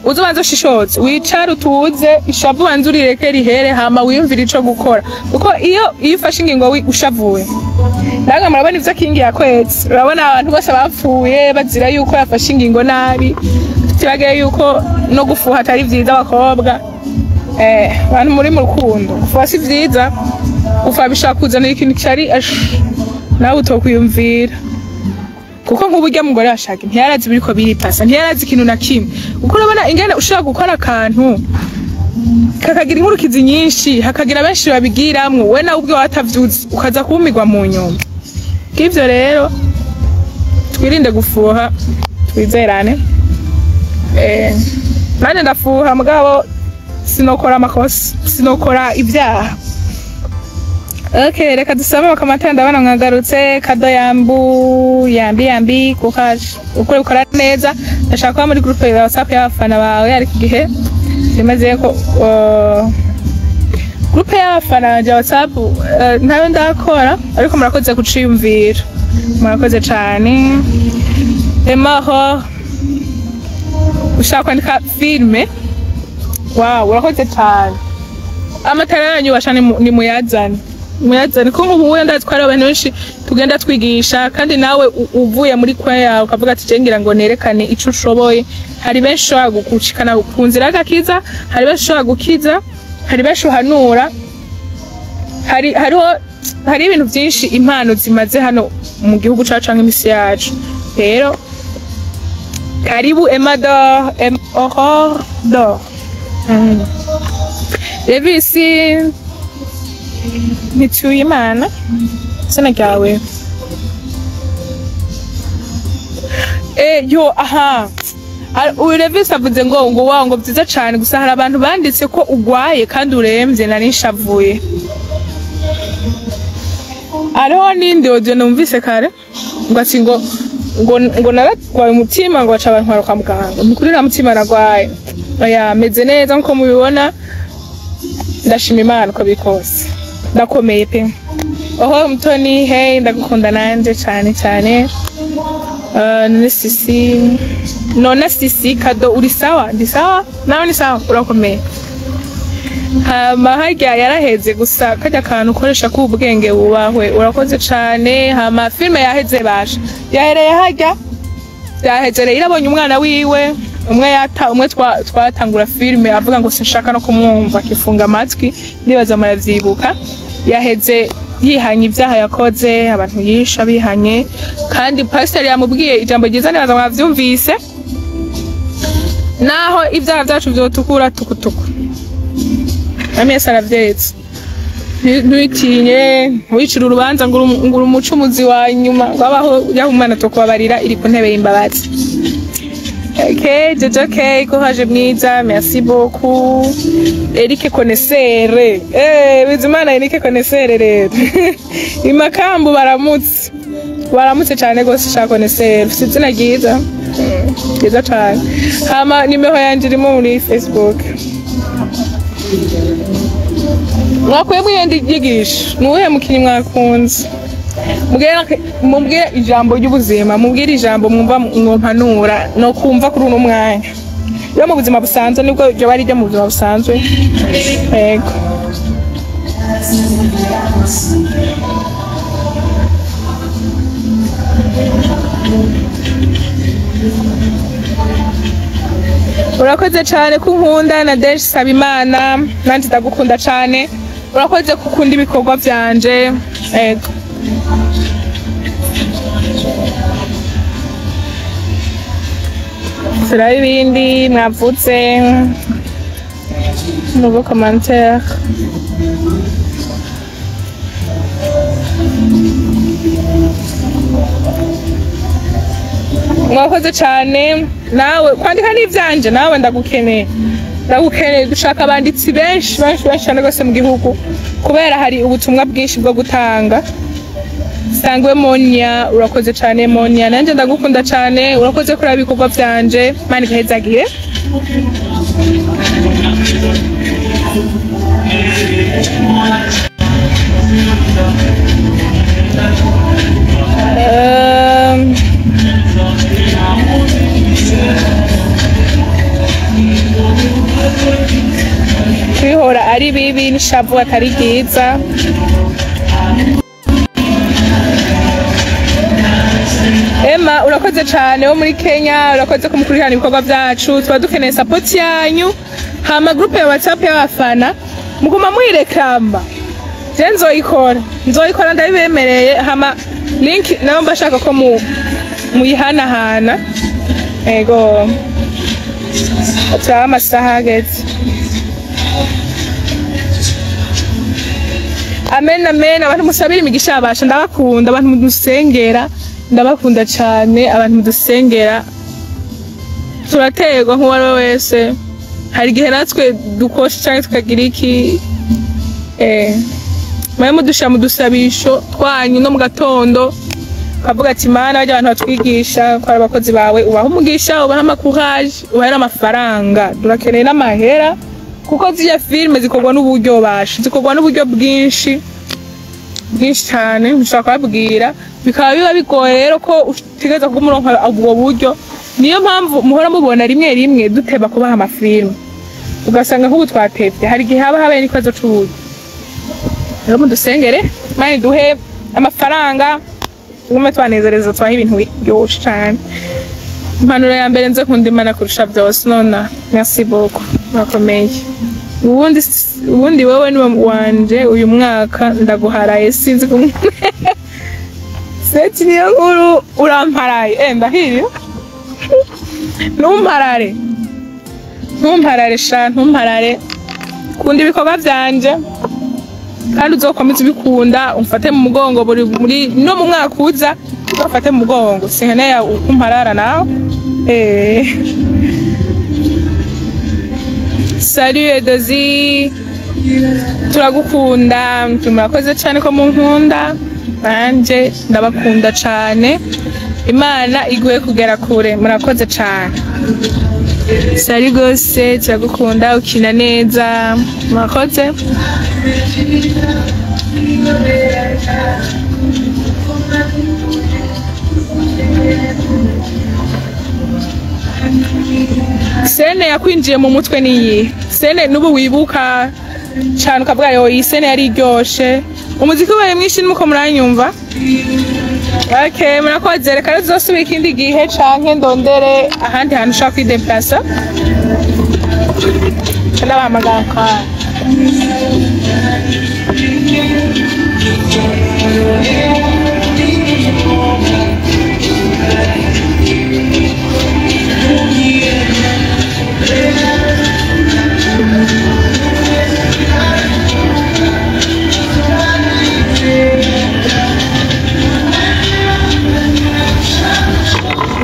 uzubanza ushishoze, wicare utuze, ishavu ubanze urireke rihere, hama wiyumvire ico gukora. Kuko iyo ufashe ingingo ushavuye, namwe murabona ivyo King yakwetse, urabona abantu bose bapfuye bazira yuko yafashe ingingo nabi. Tutibagiye yuko no gufuha atari vyiza abakobwa, abantu muri mu rukundo, gufuha si vyiza, gufuha bishobora kuzanira ikintu cari nawe utokwiyumvira. Kuko nk'uburyo mugore washaka ntiyarazi ibiriko biripasa, ntiyarazi ikintu na kimwe. Kuko urabona ingene ushobora gukora akantu kakagira inkurukizi nyinshi, hakagira benshi babigiramwo, we nawe ubwe watavyuzi, ukaza kumirwa mu nyuma. K'ivyo rero twirinde gufuha, twizerane. Nanje ndafuha, mugabo sinokora amakosa, sinokora ibyaha. Okay, reka dusome amakomantere, ndabona mwagarutse. Kado yambu yambi yambi, kukaje ukore ukora neza. Ndashaka kuba muri groupe ya WhatsApp y'abafana bawe, ariko igihe bimaze ko groupe y'abafana banje ya WhatsApp ntayo ndakora, ariko murakoze kuciyumvira, murakoze cane. Emaho ushaka kwandika filme, wow, urakoze cane. Amatara yanyu basha ni muyazane, muyazane, ko nk'ubu wenda twari abantu benshi tugenda twigisha, kandi nawe uvuye muri kwa yawe ukavuga ati je ngira ngo nerekane ico ushoboye. Hari benshi ushobora gucikana ku nzira y'agakiza, hari benshi ushobora gukiza, hari benshi uhanura, hari ibintu byinshi impano zimaze hano mu gihugu cacu canke imisi yacu. Rero karibu Emma d'Or, Aurore d'Or. Revisi Ntituyimana, izina ryawe. Yo aha uyu Revisi avuze ngo wow, ngo vyiza cane, gusa hari abantu banditse ko ugwaye kandi uremvye, nari nshavuye. Hariho n'indi audio numvise kare ngo ati ngo naragwaye umutima, ngo baca abantu kwa muganga. Nukuri nta mutima naragwaye, oya, meze neza nkuko mubibona, ndashima Imana uko biri kose, ndakomeye pe. Oho Mutoni, hey, ndagukunda nanje cane cane. None sisi, none sisi Kado, uri sawa? Ndi sawa, nawe ni sawa, urakomeye. Hama harya yaraheze gusa karya kantu ukoresha k'ubwenge wubahwe, urakoze cane. Hama filme yaheze basha, yahereye harya yaheze rero, irabonye umwana wiwe umwe yata umwe twatangura filme avuga ngo sinshaka no kumwumva, akifunga amatwi, ndibaza muravyibuka. Yaheze yihanye ibyaha yakoze, abantu yisha bihanye, kandi pastor yamubwiye ijambo ryiza, nibaza mwavyumvise, naho ibyaha byacu vyotukura tukutuku, amese aravyetse. Ntutinye, ntuwicire urubanza ngo uri umucumuzi wa nyuma wabaho, yahumana tukubabarira, iri ku ntebe y'imbabazi. Okay, Jojo K, courage mwiza, merci beaucoup. Eric Connaisseur. Bizimana Eric Connaisseur rero. Imakambu baramutse. Baramutse cyane gose sha Connaisseur. Ufite izina ryiza. Ryiza cyane. Hama nimero yanje irimo muri Facebook. Mwakwebwe iyo nyigisho, nuwuhe mukinyi mwakunze? Mubwire ijambo ry'ubuzima, mubwire ijambo mwumva mwumpanura no kumva kuri uno mwanya. Iyo mu buzima busanzwe nibwo ryo bari ryo mu buzima busanzwe. Yego. Urakoze cyane kunkunda na Deje Sabimana, nanje ndagukunda cyane. Urakoze kukunda ibikorwa byanje. Yego. Turabe ibindi mwavutse, nouveau commentaire. Mwakoze cyane. Nawe kwandika n'ivyanje, nawe ndagukeneye, ndagukeneye. Dushaka abanditsi benshi benshi benshi cyane rwose mu gihugu, kubera hari ubutumwa bwinshi bwo gutanga. Sangwe Monia, urakoze cyane Monia, nanje ndagukunda cyane, urakoze kuri ibikorwa vyanje, Imana igahezagire. Kwihora ari bibi n'ishavu atari ryiza. Emma, urakoze cyane wo muri Kenya, urakoze kumukurikirana ibikorwa byacu, tuba dukeneye support yanyu. Hama groupe ya WhatsApp y'abafana muguma muyireklama, je nzoyikora, nzoyikora ndabibemereye. Hama link nayo mbashaka ko muyihanahana. Ego, turabe amasaha ageze. Amen, amen. Abantu musabira imigisha yabasha, ndabakunda. Abantu mudusengera, ndabakunda cyane. Abantu mudusengera, turaterwa nk'uwo ari we wese, hari igihe natwe dukosha cyangwa tukagira iki, mwe mudushyira mu dusabisho twanyu no mu gatondo, ukavuga ati Mana, bajya abantu batwigisha ko ari abakozi bawe, ubaha umugisha, ubaha amakuraje, ubahe n'amafaranga. Turakeneye n'amahera, kuko ziriya filime zikorwa n'uburyo basha, zikorwa n'uburyo bwinshi bwinshi cyane, nshobora kubabwira bikaba biba bigoye rero ko utegereza kuba umuronka ubwo buryo. Niyo mpamvu muhora mubona rimwe rimwe duteba kubaha amafilime, ugasanga nk'ubu twatevye, hari igihe haba habaye n'ikibazo c'uburyo. Rero mudusengere, Imana iduhe amafaranga, tugume twanezereza, tubahe ibintu biryoshe cane. Impanuro ya mbere, nze nkunda Imana kurusha byose. Nona merci beaucoup, murakomeye. Ubundi wewe niwe wanje uyu mwaka, ndaguharaye, sinzi kumwe seti niyo nkuru, uramparaye, ndahiriye. Ntumparare, ntumparare sha, ntumparare. Kunda ibikorwa vyanje kandi uzokomeza ubikunda, umfate mu mugongo buri muri no mu mwaka uza, uzofate mu mugongo, sinkeneye ukumparara nawe. Salut Edozi, turagukunda, murakoze cyane ko munkunda, nanje ndabakunda cyane. Imana iguhe kugera kure, murakoze cyane. Salut gose, turagukunda, ukina neza, murakoze. Scène yakwinjiye mu mutwe niyi scène n'ubu wibuka cyane, ukavuga yo iyi scène yari iryoshe? Umuziki ubaye mwinshi, nuko muranyumva. Okay, murakoze. Reka rero tuzosubira ikindi gihe, canke ndondere ahandi hantu ushobora kwideplasa, ndabahamagara kwa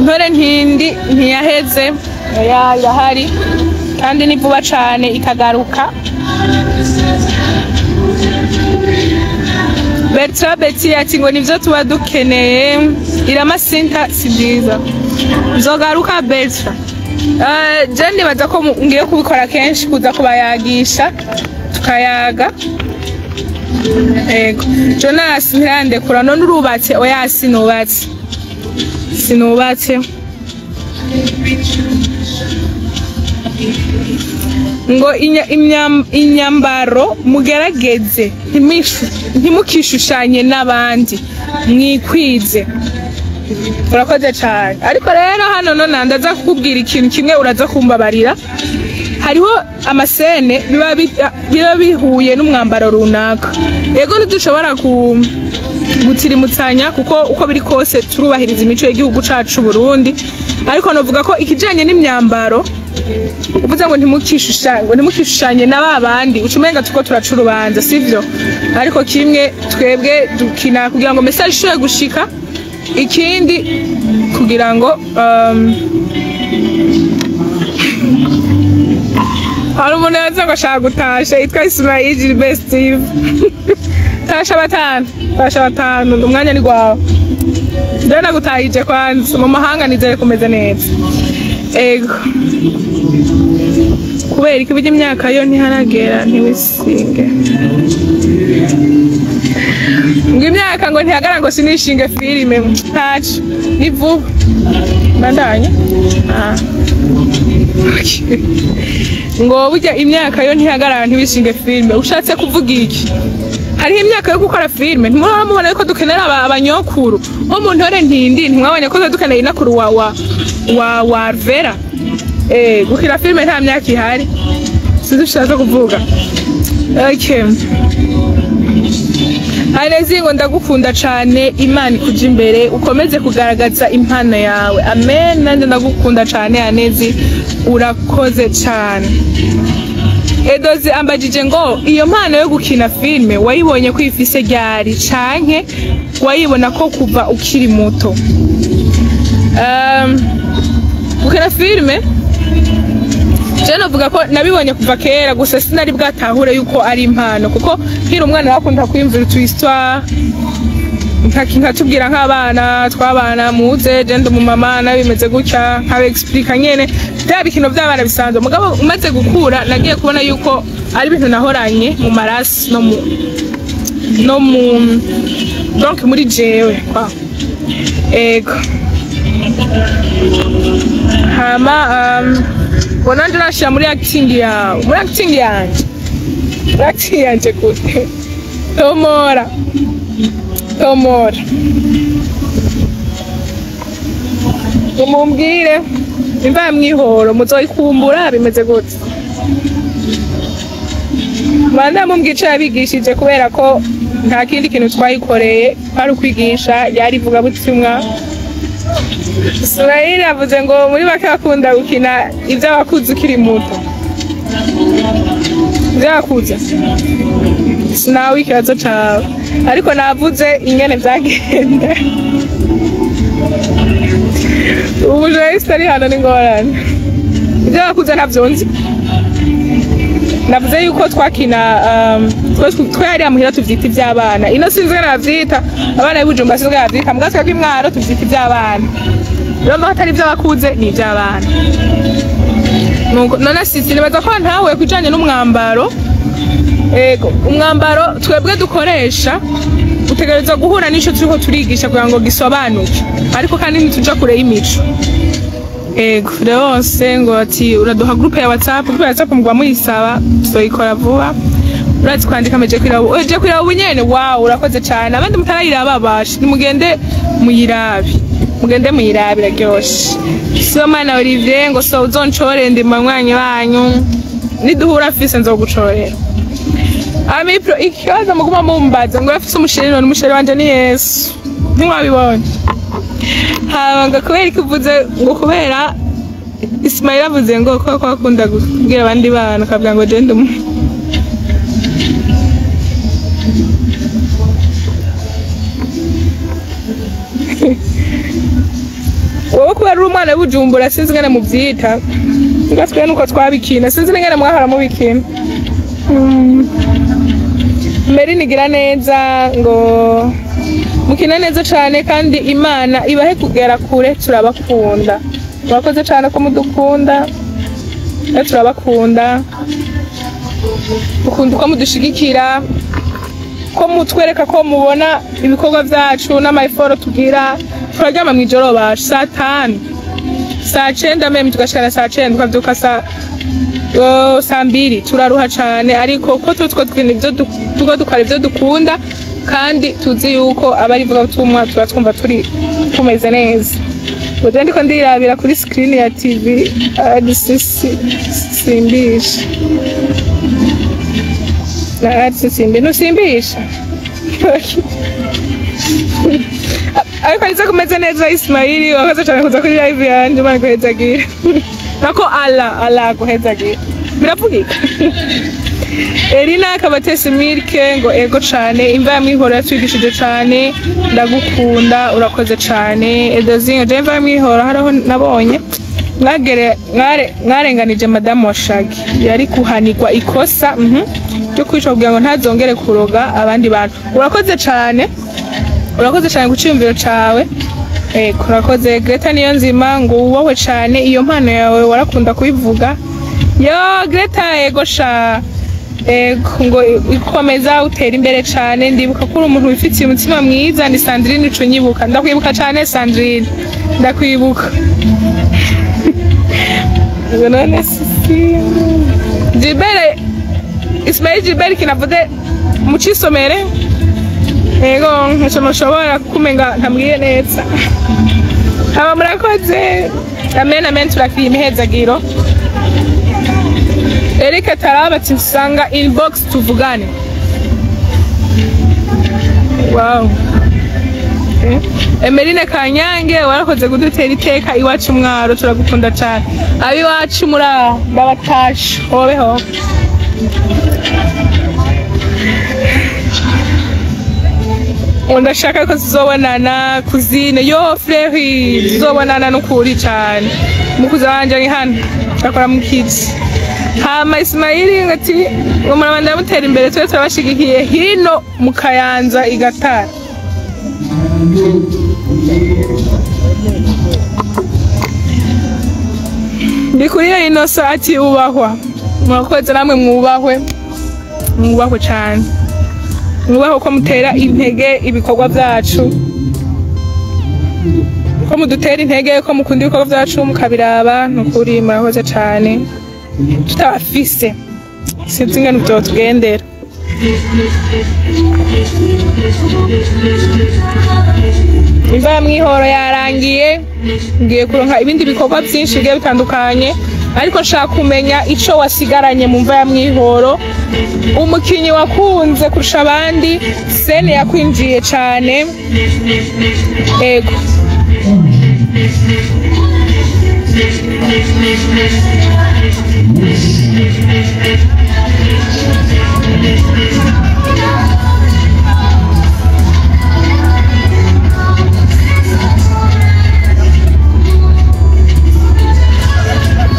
Ntore ntindi ntiyaheze, oya, irahari kandi ni vuba cane ikagaruka. Bertrand Betty ati ngo nivyo tuba dukeneye. Iramasinta si byiza, nzogaruka Bertrand. Je nibaza ko ngiye kubikora kenshi, kuza kubayagisha tukayaga. Ego Jonas, ntirandekura. None urubatse? Oya, sinubatse, sinubatse. Ngo inyambaro mugerageze ntimukishushanye n'abandi, mwikwize. Urakoze cyane. Ariko rero hano none ndaza kukubwira ikintu kimwe, uraza kumbabarira. Hariho ama scènes biba bihuye n'umwambaro runaka. Yego, ntidushobora ku gutirimutsanya, kuko uko biri kose turubahiriza imico y'igihugu cacu Burundi, ariko novuga ko ikijanye n'imyambaro, uvuze ngo ntimukishushanye, ngo ntimukishushanye na babandi, uca umenga turiko turaca urubanza, sivyo? Ariko kimwe, twebwe dukina kugira ngo message ishobore gushika, ikindi kugira Kugira ngo hari umuntu yaza ngo ashaka gutasha yitwa Ismail Gilbert Steve. Tasha batanu, tasha batanu, umwanya ni gwawe. Ndabona nagutahije kwanza mu mahanga, nizere kumeze neza. Ego, kubera iki burya imyaka yo ntiharagera ntiwisinge ngo imyaka ngo ntihagara ngo sinishinge filime, ntaco ni vuba bandanye. Ah. Okay. Ngo burya imyaka yo ntihagarara ntiwishinge filime, ushatse kuvuga iki? Hariho imyaka yo gukora filime, ntimuraba mubona yuko dukenera abanyokuru nko mu ntore ntindi, ntimwabonye ko dukeneye inakuru wa Vera? Gukina filime nta myaka ihari, sinzi ushatse kuvuga. Okay. Alezi ngo ndagukunda cane, Imana ikuja imbere, ukomeze kugaragaza impano yawe. Amen, nanje ndagukunda cane Anezi, urakoze cane. Edozi ambajije ngo iyo mpano yo gukina filime wayibonye ko ifise ryari, canke wayibona ko kuva ukiri muto? Gukina filime je novuga ko nabibonye kuva kera, gusa sinari bwatahure yuko ari impano, kuko nkiri umwana bakunda kwiyumvira utu histoire, nkatubwira nk'abana twabana muze je ndi umumama nabimeze gutya, nkaba explica nyene bya bikino by'abana bisanzwe. Mugabo umaze gukura nagiye kubona yuko ari ibintu nahoranye mu maraso no mu donc muri jewe kwa. Ego, hama ngo nanje nashira muri acting yawe, muri acting yanje, muri acting yanje gute? Tomora, tomora, umumbwire imva mwihoro muzoyikumbura bimeze gute? Manda mumbwire ico yabigishije, kubera ko nta kindi kintu twayikoreye kwari ukwigisha, yari ivugabutumwa. Ismail avuze ngo muri bake bakunda gukina ivy'abakuze ukiri muto, ivy'abakuze sinawe ikibazo cawe, ariko navuze ingene vyagenda. Ubu journaliste ari hano ni ngorane, ivy'abakuze ntavyo nzi. Navuze yuko twakina twe hariya muhira tuvyita ivy'abana, ino sinzi ingene bavyita, abana b'i Bujumbura sinzi ingene bavyita, muga twebwe imwaro tuvyita ivy'abana. Rero mba atari ivy'abakuze, ni ivy'abana. Nuko none sisi nibaza ko ntawe kujanye n'umwambaro. Ego, umwambaro twebwe dukoresha utegerezwa guhura n'ico turiko turigisha kugira ngo gisobanuke, ariko kandi ntituja kure y'imico. Ego, Leonce ngo ati uraduha groupe ya WhatsApp. Groupe ya WhatsApp mugwa muyisaba, tuzoyikora vuba. Urazi kwandika meje kwiraba, uje kwiraba ubu nyene. Wow, urakoze cyane. Abandi mutarayiraba bashe nimugende muyirabe, mugende muyirabe, iraryoshe. Sibomana Olivier ngo so uzoncore, ndi mu mwanya wanyu, niduhura fise nzogucorera. Amipro ikibazo muguma mumbaza ngo afise umusheri, none umusheri wanje ni Yesu, ntimwabibonye? Haba ngo kubera iki uvuze ngo kubera Ismail avuze ngo ko akunda kubwira abandi bana akavuga ngo je ndi wowe kubera uri umwana w'Ibujumbura, sinzi ingene muvyita, nga twe nuko twabikina, sinzi n'ingene mwahora mubikina. Meri nigira neza ngo mukina neza cane kandi Imana ibahe kugera kure, turabakunda. Murakoze cane ko mudukunda, turabakunda, dukunda uko mudushigikira, ko mutwereka ko mubona ibikorwa vyacu n'amayiforo tugira. Turaryama mw'ijoro basha saa 5, saa 9 meme tugashikana saa 9, tukavyuka saa 2, turaruha cane, ariko ko tutwo twintu ivyo tuko dukora ivyo dukunda kandi tuzi yuko abari ivugabutumwa, tuba twumva turi tumeze neza. Ubu ndiko ndirabira kuri screen ya TV simbisha na simbi ntusimbisha, ariko niza kumeze neza. Ismaili, wakoze cyane kuza kuri live yanje, Imana iguhezagira, nako Allah Allah aguhezagira, biravugika. Elina Kabatesi Milke ngo ego cane, imva ya Mwihoro yatwigishije cane, ndagukunda, urakoze cane. Edozinga je imva ya Mwihoro hariho nabonye mwagere mwarenganije madamu wa Shagi, yari kuhanirwa ikosa ryo kwica kugira ngo ntazongere kuroga abandi bantu. Urakoze cane, urakoze cane ku ciyumviro cawe. Urakoze. Greta niyo nzima ngo wubahwe cane, iyo mpano yawe warakunda kubivuga. Yo Greta, ego sha, ngo ikomeza utera imbere cane, ndibuka ko uri umuntu wifitiye umutima mwiza. Ni Sandrine ico nyibuka, ndakwibuka cane Sandrine, ndakwibuka. Ngo none sisi Gilbert, Ismail Gilbert kinavuze mucisomere. Ego ntaco noshobora kukumenga ntabwiye neza. Haba murakoze. Amen amen, turakiriye imihezagiro. Eric Taraba ati nsanga inbox tuvugane. Wow. Emeline Kanyange warakoze kudutera iteka iwacu mwaro, turagukunda cyane. Abiwacu muri ndabatashe hobe hobe. Ndashaka ko tuzobonana kuzine yo Fleury, tuzobonana n'ukuri cyane. Mukuza wanje ari hano akora mu kids. Hama Ismaili ngati ngo murabanda mutera imbere, twe turabashigikiye hino mu Kayanza igatara. Ndikuriye inosa ati ubahwa. Murakoze namwe mwubahwe. Mwubahwe cyane. Mwubahwe ko mutera intege ibikorwa byacu. Ko mudutera intege, ko mukunda ibikorwa byacu mukabiraba, nukuri murakoze cyane. Tutabafise sinzi ingene vyotugendera. Imva ya Mwihoro yarangiye, ngiye kuronka ibindi bikorwa byinshi bigiye bitandukanye, ariko nshaka kumenya ico wasigaranye mu mva ya Mwihoro, umukinyi wakunze kurusha abandi, sene yakwinjiye cane. Ego.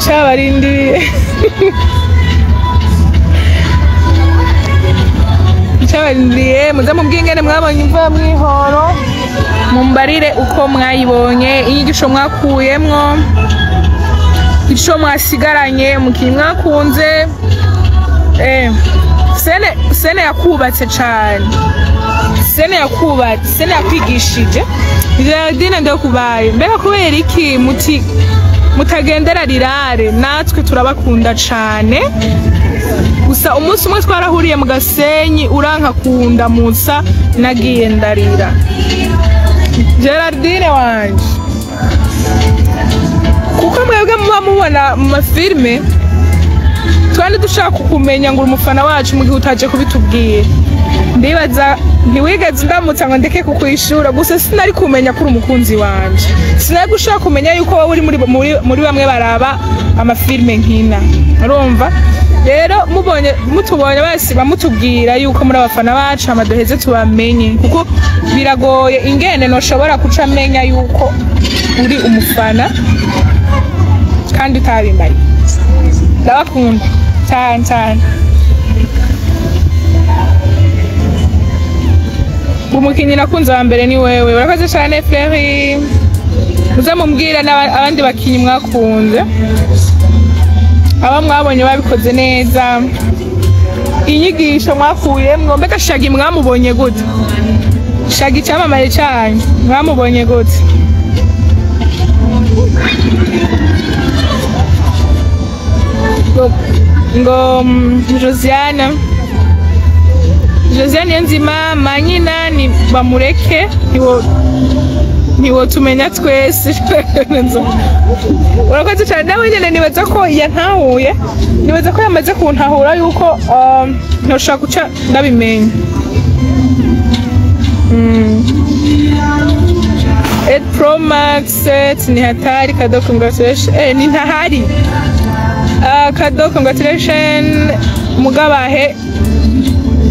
Cabarindiriye. Cabarindiriye, muze mubwire ingene mwabonye imva ya Mwihoro, mumbarire uko mwayibonye, inyigisho mwakuyemwo, ico mwasigaranye, umukinyi mwakunze. Sene yakubatse cane, sene yakubatse, sene yakwigishije. Geraldine ndakubaye, mbega kubera iki muti mutagendera rirare? Natwe turabakunda cane. Gusa umunsi umwe twarahuriye mu Gasenyi uranka kundamutsa, nagiye ndarira. Geraldine wanje, kuko mwebwe muba mubona mu mafilme, twari dushaka kukumenya ngo uri umufana wacu mu gihe utaje kubitubwira. Ndibaza ntiwigeze undamutsa ngo ndeke kukwishura, gusa sinari kumenya ko uri umukunzi wanje, sinari gushaka kumenya yuko wowe uri muri bamwe baraba amafilme nkina. Urumva rero mubonye mutubonye basi bamutubwira yuko muri abafana bacu, hama duheze tubamenye, kuko biragoye ingene noshobora kuca amenya yuko uri umufana kandi utabimbaye. Ndabakunda cyane cyane. Umukinyi nakunze wa mbere ni wewe, urakoze cyane Fleury. Muze mumbwire n'abandi bakinyi mwakunze, aba mwabonye babikoze neza, inyigisho mwakuyemwo. Mbega Shagi mwamubonye gute? Shagi icyamamare cyanyu mwamubonye gute? Ngo Josiane, Josiane nzima manyina ni bamureke, ntiwo tumenya twese. Urakoze cyane. Nawe nyene nibaza ko yantahuye, nibaza ko yamaze kuntahura yuko ntoshobora guca ndabimenya. Ed Pro Max ni hatari kado, congratulations. Ni ntahari. Kado, congratulations. Mugabahe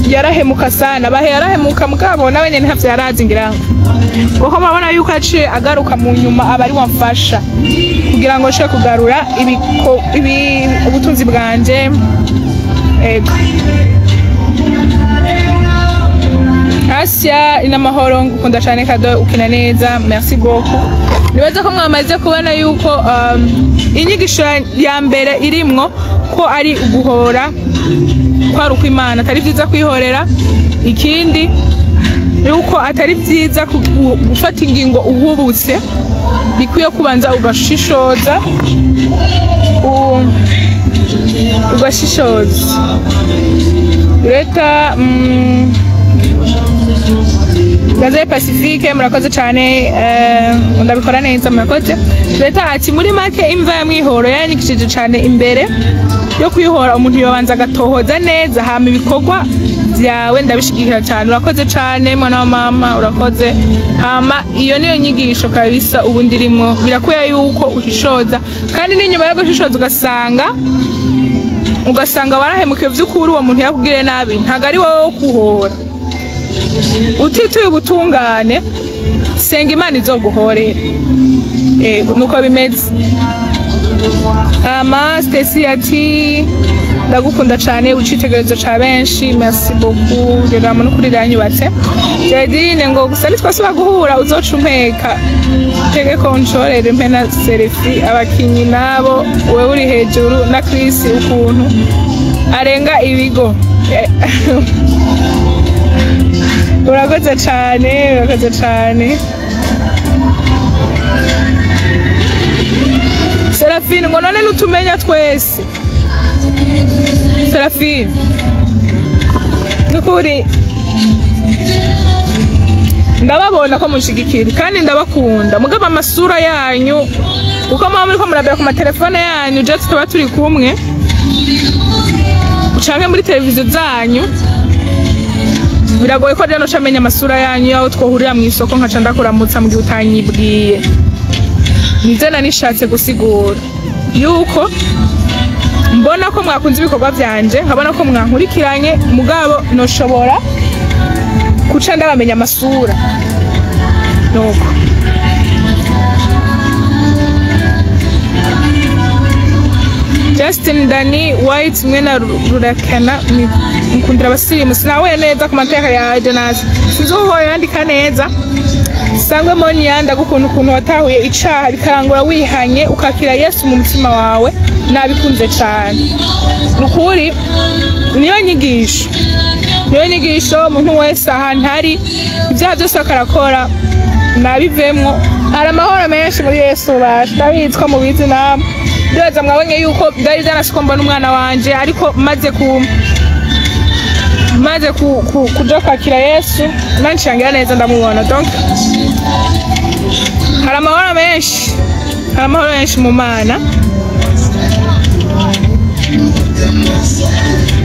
yarahemuka sana, Bahe yarahemuka mugabo nawe nyene ntavyo yarazi ngira ngo, kuko murabona yuko aciye agaruka mu nyuma aba ari wamfasha kugira ngo nshobore kugarura ubutunzi bwanje. Ego Asia inamahoro, ngukunda cyane Kado, ukina neza, merci beaucoup. Nibaza ko mwamaze kubona yuko inyigisho ya mbere irimwo ko ari uguhora kwari uko Imana atari vyiza kwihorera, ikindi yuko atari vyiza gufata ingingo uhubutse, bikwiye kubanza ugashishoza ugashishoza. Leta Gaze Pacifique murakoze cyane, ndabikora neza murakoze. Leta ati muri make imva ya Mwihoro yaranyigishije cyane, imbere yo kwihora umuntu yobanza agatohoza neza, hama ibikorwa byawe ndabishigikira cyane. Urakoze cyane mwana wa mama, urakoze. Hama iyo niyo nyigisho kabisa ubu ndirimwo, birakwiye yuko ushishoza, kandi n'inyuma yo gushishoza ugasanga warahemukiye vy'ukuri, uwo muntu yakugiriye nabi, ntago ari wowe wo kuhora. Utituye ubutungane, senga Imana izoguhorera. Nuko bimeze. Hama Stacy ati ndagukunda cyane, ucitegerezo ca benshi, merci beaucoup, rero n'ukuri ranyubatse. Geraldine ngo gusa nitwasubira guhura uzoca umpeka tegeko nshorere mpe na selfie abakinyi nabo, wewe uri hejuru na Chris ukuntu arenga ibigo. Urakoze cyane, urakoze cyane. Serafine ngo none nutumenya twese. Serafine nukuri ndababona ko munshigikira kandi ndabakunda, mugaba amasura yanyu uko muba muriko murabira ku matelefone yanyu, je tutaba turi kumwe canke muri televiziyo zanyu, biragoye ko rero noca menya amasura yanyu yaho twohurira mw'isoko nkaca ndakuramutsa mu gihe utanyibwiye. Nivyo nanishatse gusigura yuko mbona ko mwakunze ibikorwa vyanje, nkabona ko mwankurikiranye, mugabo noshobora kuca ndabamenya amasura. Nuko Justin Dani White mwe na Rurakana mukundira abasirimu, sinahuye neza ku mateka ya Jonas, sinzi uko yandika neza. Sangwe Monia ndagukunda ukuntu watahuye icaha bikarangura wihanye ukakira Yesu mu mutima wawe, nabikunze cyane. Nukuri niyo nyigisho, niyo nyigisho umuntu wese ahantu ari ibyaha byose akarakora nabivemwo, hari amahoro menshi muri Yesu basha, ndabizi ko mubizi namwe. Ndibaza mwabonye yuko byari byanashika mbona umwana wanje, ariko maze kuja kwakira Yesu nanshangira neza ndamubona. Donc hari amahoro menshi, hari amahoro menshi mu Mana.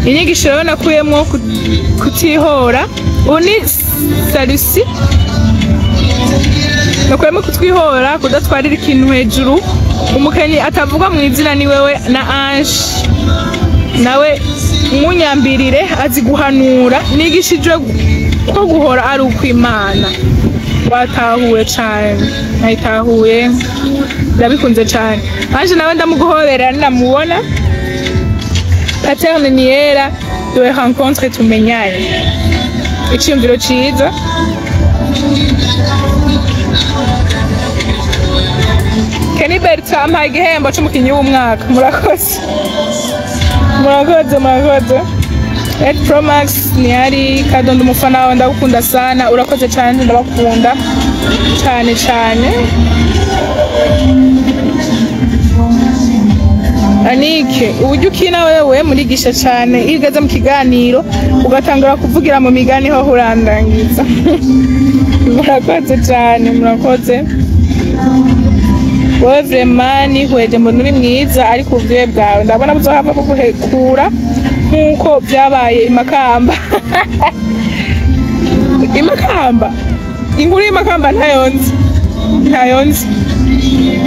Inyigisho rero nakuyemwo kutihora, ubu ni salusi, nakuyemwo kutwihora, kudatwarira ikintu hejuru. Umukenyi atavugwa mu izina ni wewe na Ange, nawe munyambirire azi guhanura, nigishijwe ko guhora ari ukw'Imana. Watahuye cyane, nayitahuye, ndabikunze cyane. Ange nawe ndamuguhobera namubona. Paterne niyera duhe rencontre tumenyane, iciyumviro ciza. Kenny Bertrand ampaye igihembo c'umukinyi w'umwaka, murakoze murakoze murakoze. Ed Pro Max niyari Kado, ndi umufana wawe, ndagukunda sana, urakoze cyane, ndabakunda cyane cyane. Anike uburyo ukina wewe murigisha cyane, iyo ugeze mu kiganiro ugatangura kuvugira mu migani ho urandangiza. Murakoze cyane, murakoze. Wewe vraiment nihweje mbona uri mwiza, ariko ubuvyeyi bwawe ndabona buzohava buguhekura nkuko byabaye imakamba. Imakamba, inkuru y'imakamba ntayonzi, ntayonzi.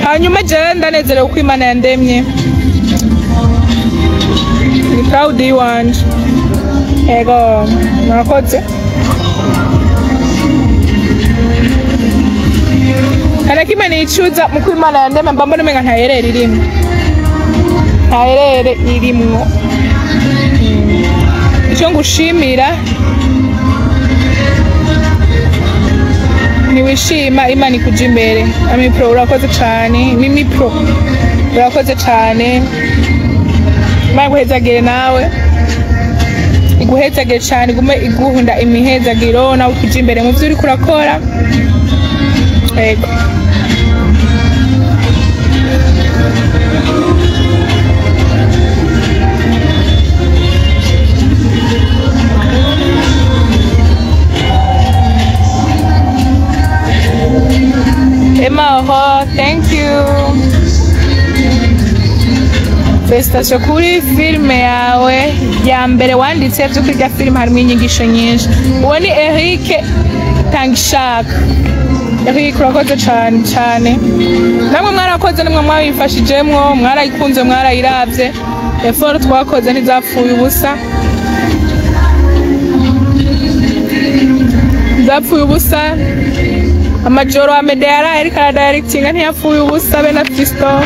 Hanyuma jewe ndanezerewe uko Imana yandemye, Ndi proud yiwanje. Ego, murakoze. Nta kimwe nicuza mu kwimana yandema, mba mbona umenga nta yerere irimwo, nta yerere irimwo. Icyo ngushimira, ntiwishima, Imana ikuja imbere. Ami Pro, urakoze cane. Mimi Pro, urakoze cane. Imana iguhezagire, nawe iguhezagire cane, igume iguhunda imihezagiro, nawe ukuja imbere mu vyo uriko urakora. Ego. Emma Oho, thank you. Félicitations kuri filime yawe ya mbere wanditse. Vy'ukuri rya filime harimo inyigisho nyinshi. Uwo ni Eric Tangishaka. Eric, urakoze cane cane. Namwe mwarakoze, nimwe mwabifashijemwo, mwarayikunze, mwarayiravye. Effort twakoze ntizapfuye ubusa, zapfuye ubusa. Amajoro Amede yaraye ariko aradirectinga ntiyapfuye ubusa, be na Fiston.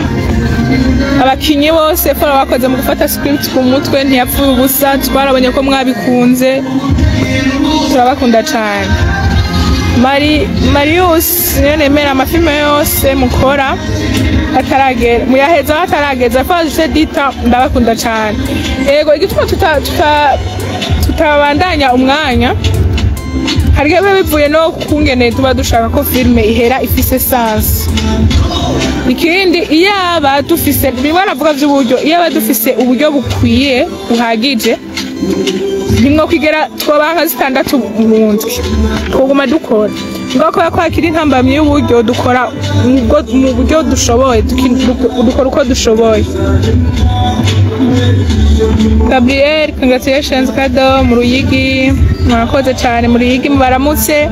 Abakinyi bose, effort bakoze mu gufata script ku mutwe ntiyapfuye ubusa. Twarabonye ko mwabikunze, turabakunda cane. Mari Marius niyo nemera amafilme yose mukora ataragera muyaheza atarageza faje dita. Ndabakunda cane. Ego, igituma tuta tutabandanya umwanya, hari biba bivuye no kungene tuba dushaka ko filme ihera ifise sens. Ikindi, iyaba dufise, bimwe navuga vy'uburyo, iyaba dufise uburyo bukwiye buhagije, nimwo kwigera twoba nka zitandatu mu ndwi twoguma dukora. Ngaho kubera ko hakiri intambamyi y'uburyo, dukora mu buryo dushoboye, dukora uko dushoboye. Gabriel, congratulations. Kado mu Ruyigi, murakoze cyane. Mu Ruyigi mubaramutse.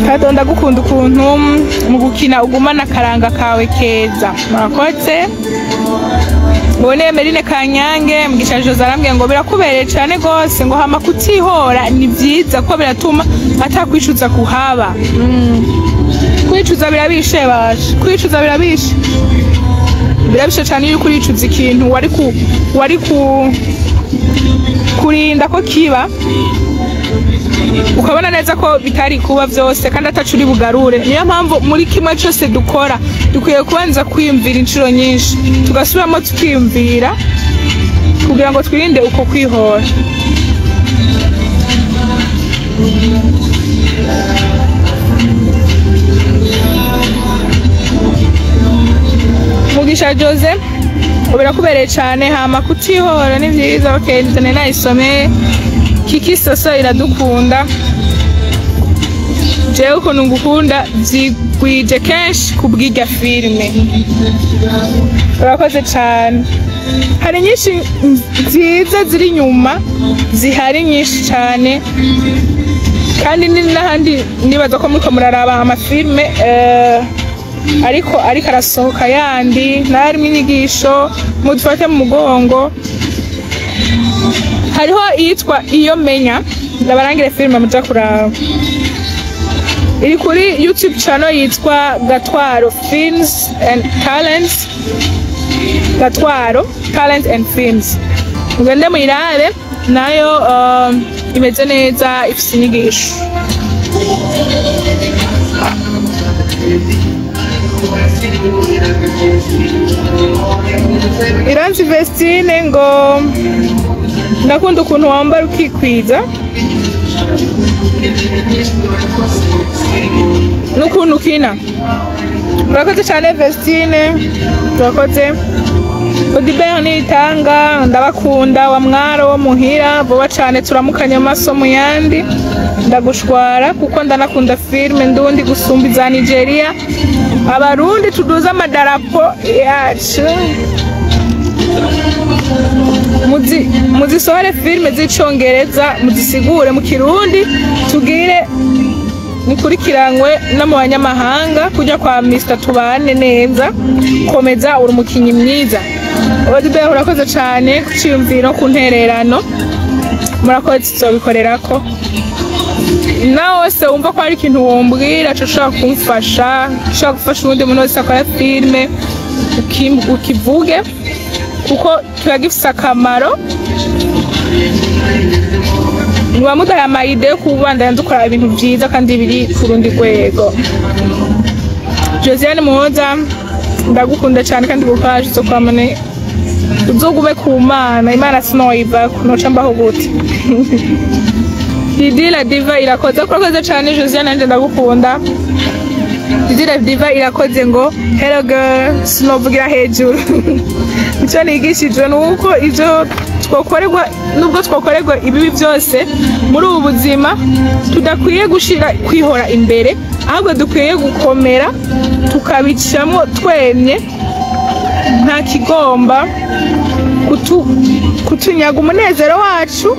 Kado, ndagukunda ukuntu mu gukina ugumana akaranga kawe keza. Murakoze. Uwo ni Emeline Kanyange. Mugisha Jose arambwiye ngo birakubereye cyane rwose, ngo hama kutihora ni byiza ko biratuma atakwicuza kuhaba. Kwicuza birabishe bashe, kwicuza birabishe, birabishe cyane. Iyo uriko uricuza ikintu wari ku kurinda ko kiba, ukabona neza ko bitari kuba byose kandi atacu uri bugarure. Niyo mpamvu muri kimwe cyose dukora dukwiye kubanza kwiyumvira inshuro nyinshi, tugasubiramo tukiyumvira kugira ngo twirinde uko kwihora. Mugisha Jose, birakubereye cyane, hama kutihora ni byiza. Okay, nzane nayisomeye. Kiki Soso, iradukunda. Jewe ukuntu ngukunda vyigwije kenshi kubw'irya filime. Urakoze cyane. Hari nyinshi nziza ziri inyuma, zihari nyinshi cyane, kandi ni n'ahandi nibaza ko muriko muraraba amafilme ariko arasohoka yandi nayo arimo inyigisho. Mudufate mu mugongo. Hariho iyitwa Iyo Menya. Ndabarangire filime muja kuraba, iri kuri YouTube channel yitwa Gatwaro Films and Talents, Gatwaro Talent and Films. Mugende muyirabe nayo, imeze neza, ifise inyigisho. Iranzi Vestine ngo ndakunda ukuntu wambara ukikwiza n'ukuntu ukina. Urakoze cyane Vestine, urakoze. Odibert Nitanga, ndabakunda wa mwaro wo muhira, vuba cyane turamukanye amaso mu yandi. Ndagushwara kuko ndanakunda filime ndundi gusumba iza Nigeria. Abarundi tuduze amadarapo yacu. Muzisohore filime z'icongereza, muzisigure mu Kirundi, tugire mukurikiranywe no mu banyamahanga kujya kwa Mr Tubane neza. Komeza, uri umukinyi mwiza. Odibert, urakoze cane ku ciyumviro, ku ntererano. Murakoze, tuzobikorerako. Nawe wese wumva ko hari ikintu wombwira ushobora kumfasha, ushobora gufasha uwundi muntu wese akora filime, ukivuge kuko kiba gifise akamaro. Muba mudaha ama idées yo kubandanya dukora ibintu vyiza kandi biri ku rundi rwego. Josiane Muhoza, ndagukunda cyane kandi gukaje zo kwamane uzogume ku Mana. Imana sinoyiva noca mbaho gute? Didi la Diva irakoze, kurakoze cyane Josiane, nanje ndagukunda. Didi la Diva irakoze ngo "Hello girl", sinovugira hejuru. Icyo nigishijwe ni uko ibyo twakorerwa, nubwo twakorerwa ibibi byose muri ubu buzima, tudakwiye gushira kwihora imbere, ahubwo dukwiye gukomera tukabicamo twemye. Nta kigomba kutunyaga umunezero wacu,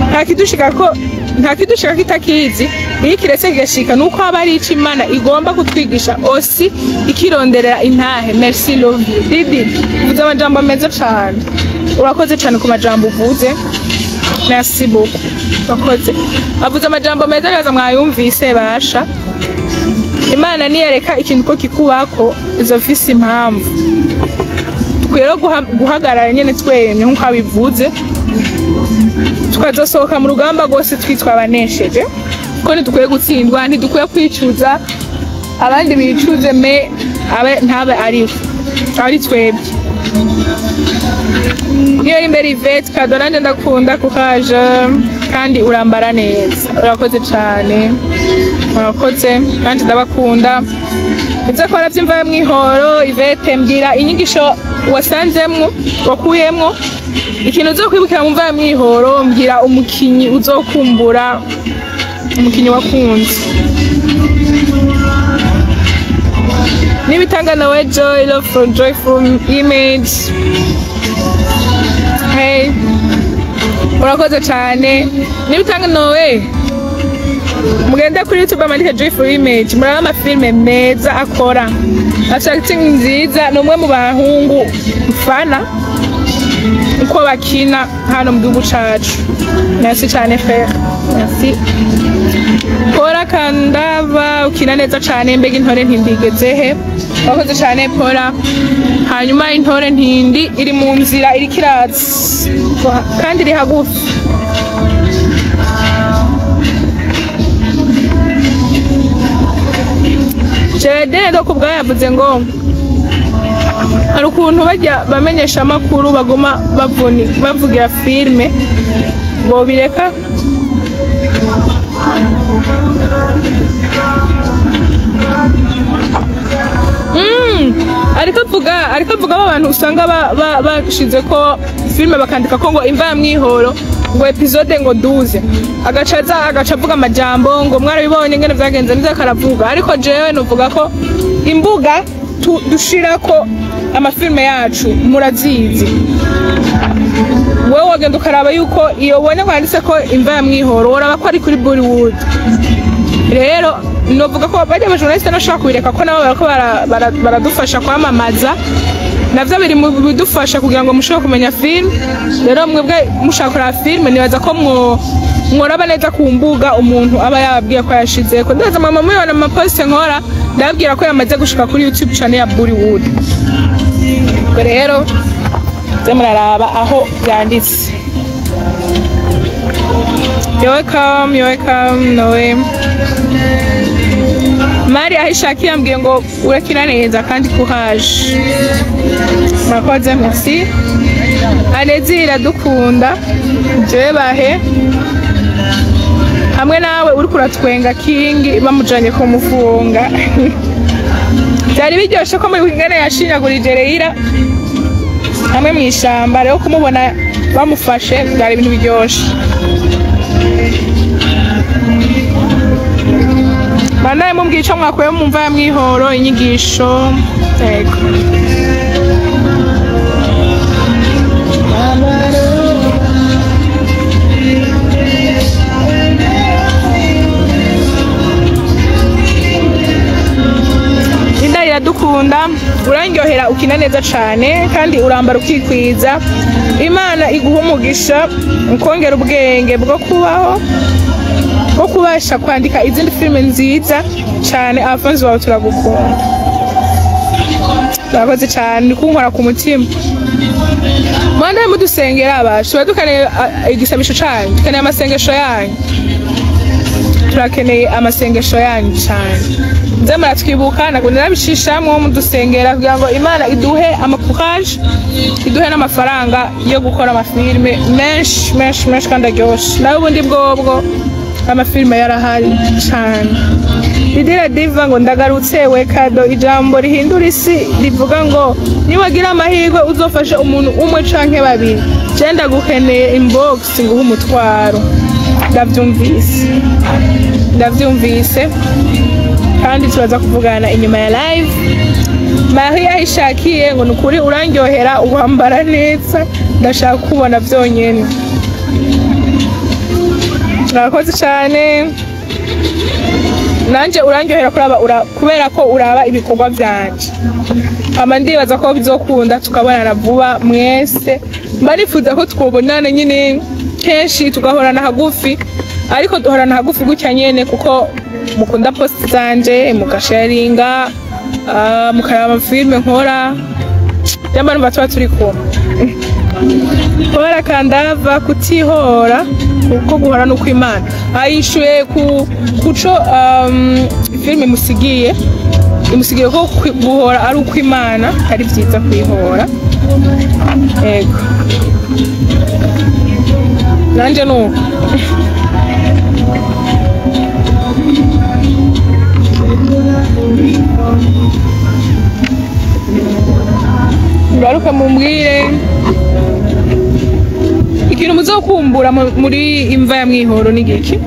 nta kidushika ko, nta kidushika kitakizi. Iyo kiretse kigashika nuko haba ari ico Imana igomba kutwigisha osi ikironderera intahe. Merci, love you. Didi, uvuze amajambo meza cane. Urakoze cane ku majambo uvuze, merci beaucoup, urakoze. Avuze amajambo meza neza, mwayumvise basha. Imana niyereka ikintu ko kikubako, izofise impamvu. Dukwiye rero guhagarara nyene twemye nk'uko abivuze, tukazosohoka mu rugamba rwose twitwa abanesheje, ko ntidukwiye gutsindwa, ntidukwiye kwicuza. Abandi bicuze, me abe ntabe ari ari twebwe. Niyo imbere Yvette Kado, nanjye ndakunda kukaje kandi urambara neza. Urakoze cyane, urakoze, kandi ndabakunda. Ibyo ko warabyumva mwihoro. Yvette, mbwira inyigisho wasanzemwo, wakuyemwo, ikintu uzokwibukira mu mva ya mwihoro. Mbwira umukinyi uzokumbura, umukinyi wakunze. Nibitanga nawe Joy Love from Joyful Image, hey, urakoze cyane. Nibitanga nawe, mugende kuri YouTube amandike Joyful Image, muraba amafilme meza akora, afite acting nziza. Ni umwe mu bahungu mfana uko bakina hano mu gihugu cacu. Merci cyane frère, merci. Pora Kandava, ukina neza cyane. Mbega Intore Ntindi igeze he? Wakoze cyane Pora. Hanyuma Intore Ntindi iri mu nzira, iriko iraza kandi iri hagufi. Gerardine do kubwayo yavuze ngo hari ukuntu bajya bamenyesha amakuru baguma bavugira filime, bobireka. Ariko avuga abantu usanga bashize ko filime bakandika ko ngo Imva ya Mwihoro ngo épisode ngo 12, agaca aza agaca avuga amajambo ngo mwarabibonye ngene vyagenze, nivyo karavuga. Ariko jewe nuvuga ko imbuga dushirako amafilme yacu murazizi. Wewe wagenda ukaraba yuko iyo ubonye kwanditse ko Imva ya Mwihoro, woraba ko ari kuri Bollywood. Rero novuga ko bajya abajournaliste nashaka kubireka, ko nabo barako baradufasha kwamamaza, navyo biri mu bidufasha kugira ngo mushobore kumenya film. Rero mwebwe mushaka kuraba film, nibaza ko mworaba neza ku mbuga umuntu aba yababwiye ko yashizeko. Ndaza mama mubibona mu maposte nkora, ndababwira ko yamaze gushika kuri YouTube channel ya Bollywood. Ubwo rero muze muraraba aho byanditse. You're welcome, you're welcome. Noe Mari ahishakiye yambwiye ngo urakina neza kandi courage. Murakoze, merci. Anezi iradukunda, jewe bahe hamwe nawe uriko uratwenga kingi bamujanye kumufunga. Byari biryoshe ko muri ingene yashinyagurije Leila hamwe mu ishamba. Rero kumubona bamufashe byari ibintu biryoshe. Banaye mumbwira ico mwakuye mu mva ya Mwihoro, inyigisho. Yego. Ndagukunda, urandyohera, ukina neza cane kandi urambara ukikwiza. Imana iguha umugisha, ukongera ubwenge bwo kubaho, bwo kubasha kwandika izindi filime nziza cane. Abafanzi bawe turagukunda. Murakoze cane, ni kunkora ku mutima. Mwanda mudusengera abacu, tuba dukeneye igisabisho canyu, dukeneye amasengesho yanyu, turakeneye amasengesho yanyu cyane. Nze muratwibuka, ntabwo narabishishamwo, mudusengera kugira ngo Imana iduhe amacourage, iduhe n'amafaranga yo gukora amafilme menshi menshi menshi kandi aryoshe. Nawe ubundi bwobwo amafilme yarahari cyane. Didira Diva ngo ndagarutse we Kado, ijambo rihindura isi rivuga ngo niwagira amahirwe uzofashe umuntu umwe canke babiri. Je ndagukeneye inbox nguhe umutwaro. Ndavyumvise, ndavyumvise kandi turaza kuvugana inyuma ya live. Marie ahishakiye ngo nukuri urandyohera, wambara neza, ndashaka kubona vyonyene. Murakoze cyane, nanje urandyohera kuraba kubera ko uraba ibikorwa vyanje. Ama ndibaza ko bizokunda tukabonana vuba mwese. Mba nifuza ko twobonana nyine kenshi, tugahorana hagufi, ariko duhorana hagufi gutya nyene kuko mukunda post zanje, mugasharinga, mukaraba amafilme nkora, byamba numva tuba turi kumwe. Hora kandava kutihora kuko guhora nuko Imana ayishuye ku kuco filme musigiye, imusigiye ko guhora ari uko Imana, ari byiza kwihora. Ego nanje nuko ngaruka mumbwire ikintu muzokumbura muri Imva ya Mwihoro ni giki?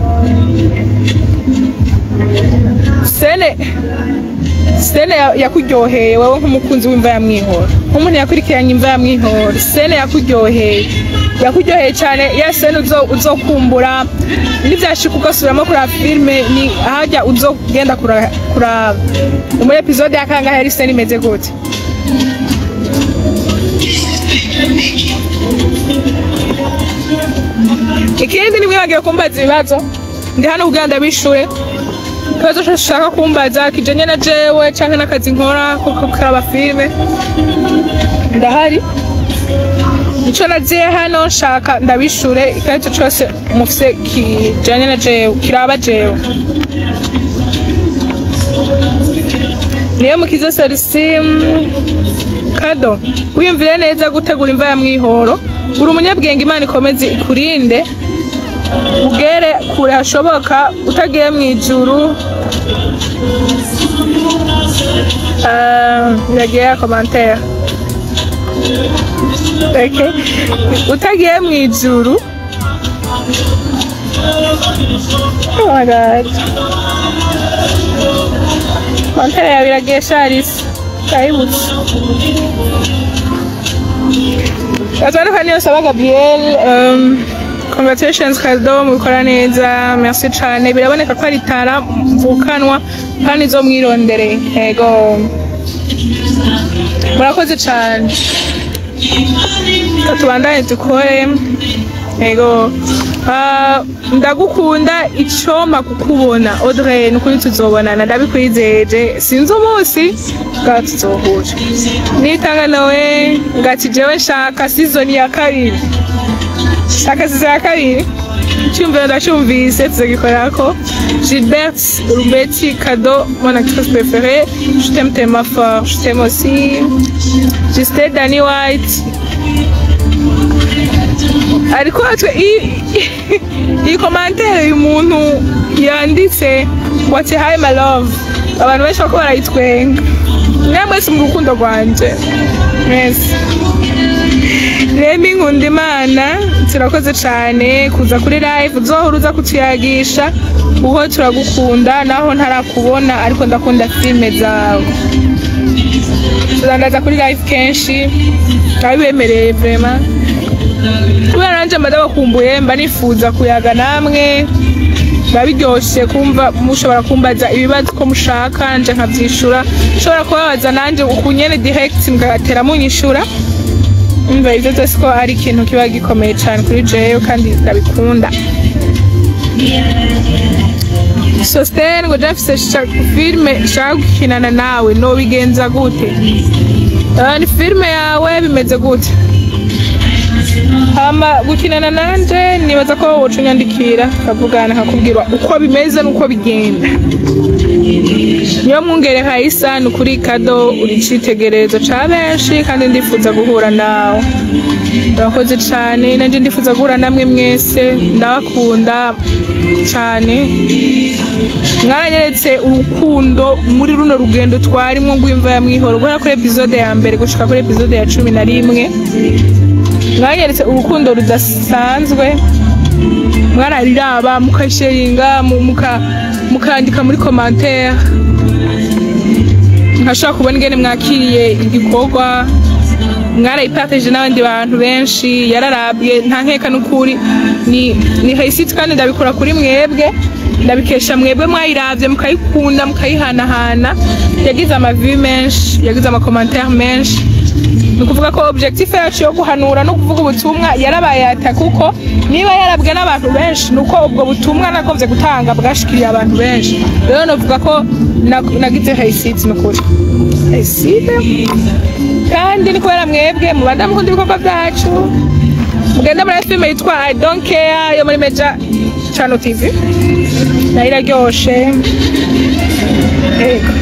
Scène yakuryoheye wewe nk'umukunzi w'Imva ya Mwihoro, nk'umuntu yakurikiranye Imva ya Mwihoro, scène yakuryoheye cyane, ya scène uzokumbura nivyashika ugasubiramo kuraba filme, ni ahajya uzogenda kuraba muri episode ya kangahe yari scène imeze gute? Ikindi ni mwibagiwe kumbaza ibibazo, ndi hano kugira ndabishure. Ikibazo cyose ushaka kumbaza kijanye na jewe canke n'akazi nkora ko kuraba filme, ndahari. Nico naziye hano nshaka ndabishure ikibazo cyose mufise kijanye na jewe, kiraba jewe. Niyo mukiza Salisim Kado, wiyumvire neza gutegura Imva ya Mwihoro, uri umunyabwenge, Imana ikomeze ikurinde, ugere kure hashoboka, utagiye mu ijuru. Yagiye ya commentaire. Okay. Utagiye mu ijuru. Oh my God. Commentaire yawe iragiye Charisse. Kayibutse. Atwara niyo saba Gabriel, congratulations Kado, mubikora neza, merci cyane. Biraboneka ko ari tara mvukanwa kandi zo mwirondere. Ego. Murakoze cyane. Tubandanye dukore. Ego. Ndagukunda icoma kukubona Audrey, nukuri tuzobonana ndabikwizeje, sinzi umunsi bwa tuzohura. Nitanga nawe ngati jewe nshaka season ya kabiri, shaka season ya kabiri, cyumviro ndacyumvise tuzagikorako. Gilbert Rubetti Kado, mon actrice préférée, je t'aime tellement fort, je t'aime aussi. Justin Danny White, ariko twe iyi commentaire uyu muntu yanditse ngo ati hi my love, abantu benshi bako barayitwenga. Mwe mwese mu rukundo rwanje mwese. Remy Nkundimana, turakoze cyane kuza kuri live, uzohora uza kutuyagisha kuko turagukunda, naho ntarakubona ariko ndakunda filme zawe. Tuzandaza kuri live kenshi, ndabibemereye vraiment. Kubera nanje mba ndabakumbuye, mba nifuza kuyaga namwe, Biba biryoshe kumva mushobora kumbaza ibibazo ko mushaka, nje nkavyishura. Nshobora kubabaza nanje ukunyene direct mugatera munyishura. Umva ivyo vyose ko ari ikintu kiba gikomeye cane kuri jewe kandi ndabikunda. Sostene ngo jafise filme nshaka gukinana nawe, nobigenza gute? Ni filme yawe bimeze gute? Hama gukinana nanje nibaza ko woca unyandikira tukavugana nkakubwira uko bimeze n'uko bigenda. Niyo mwungere Raisa, ni ukuri Kado uri icitegererezo ca benshi kandi ndifuza guhura nawe. Urakoze cane, nanje ndifuza guhura namwe mwese, ndabakunda cane. Mwaranyeretse urukundo muri runo rugendo twarimwo rw'imva ya Mwihoro, guhera kuri episode ya mbere gushika kuri episode ya 11. Mwanyeretse urukundo rudasanzwe, mwarariraba mukasharinga, mukandika muri commentaire, nkashobora kubona ingene mwakiriye igikorwa, mwarayipartage n'abandi bantu benshi, yararabwe nta nkeka n'ukuri. Ni réussite kandi ndabikora kuri mwebwe, ndabikesha mwebwe mwayiravye mukayikunda mukayihanahana. Yagize ama vues menshi, yagize ama commentaire menshi. Ni ukuvuga ko objectif yacu yo guhanura no kuvuga ubutumwa yarabaye ata, kuko niba yarabwe n'abantu benshi nuko ubwo butumwa nagombye gutanga bwashikiriye abantu benshi. Rero novuga ko nagize réussite, nukuri réussite, kandi ni kubera mwebwe mubanda mukunda ibikorwa byacu. Mugenda muri filime yitwa I Don't Care yo muri Meja Channel TV, nayo iraryoshe. Ego.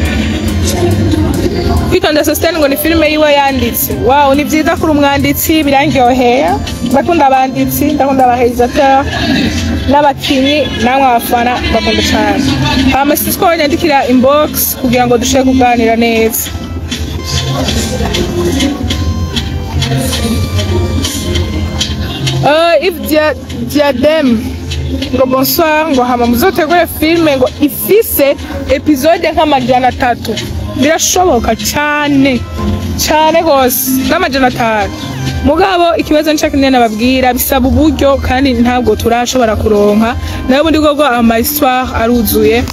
Kwitonda Sostene ngo ni filime yiwe yanditse. Wow, ni vyiza kuri umwanditsi, birandyoheye. Ndakunda abanditsi, ndakunda aba réalisateur n'abakinyi, namwe abafana bakunda cane. Hama sisiko nyandikira inbox kugira ngo dushobore kuganira neza. If Diadem ngo bonsoir, ngo hama muzotegure filme ngo ifise episode nk'300. Birashoboka cane cane gose, nk'500. Mugabo ikibazo nshaka nyene nababwira, bisaba uburyo kandi ntabwo turashobora kuronka. Nayo ubundi bwo ama histoire aruzuye.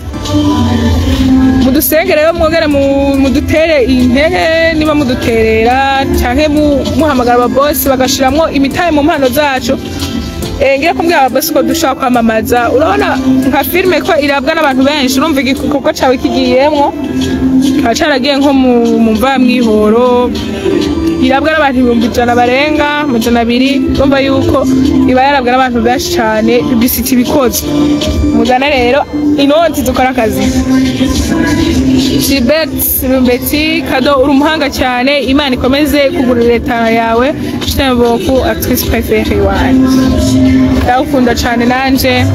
Mudusenge rero, mwongere mudutere intege, niba muduterera canke muhamagara aba boss bagashiramwo imitahe mu mpano zacu. Ngira kumbwira aba boss ko dushobora kwamamaza. Urabona nka filme ko irabwa n'abantu benshi, urumva igikorwa cawe kigiyemwo kikaba caragiye nko mu mva Mwihoro, irabwa n'abantu 100,000 barenga 200, urumva yuko iba yarabwa n'abantu benshi cane. Publicity bikoze, muzane rero inoti dukora akazi. Gilbert Rumbeti, Kado uri umuhanga cyane, Imana ikomeze kugurira leta yawe. Je t'aime beaucoup, actrice préférée wanje. Ndagukunda cyane nanje,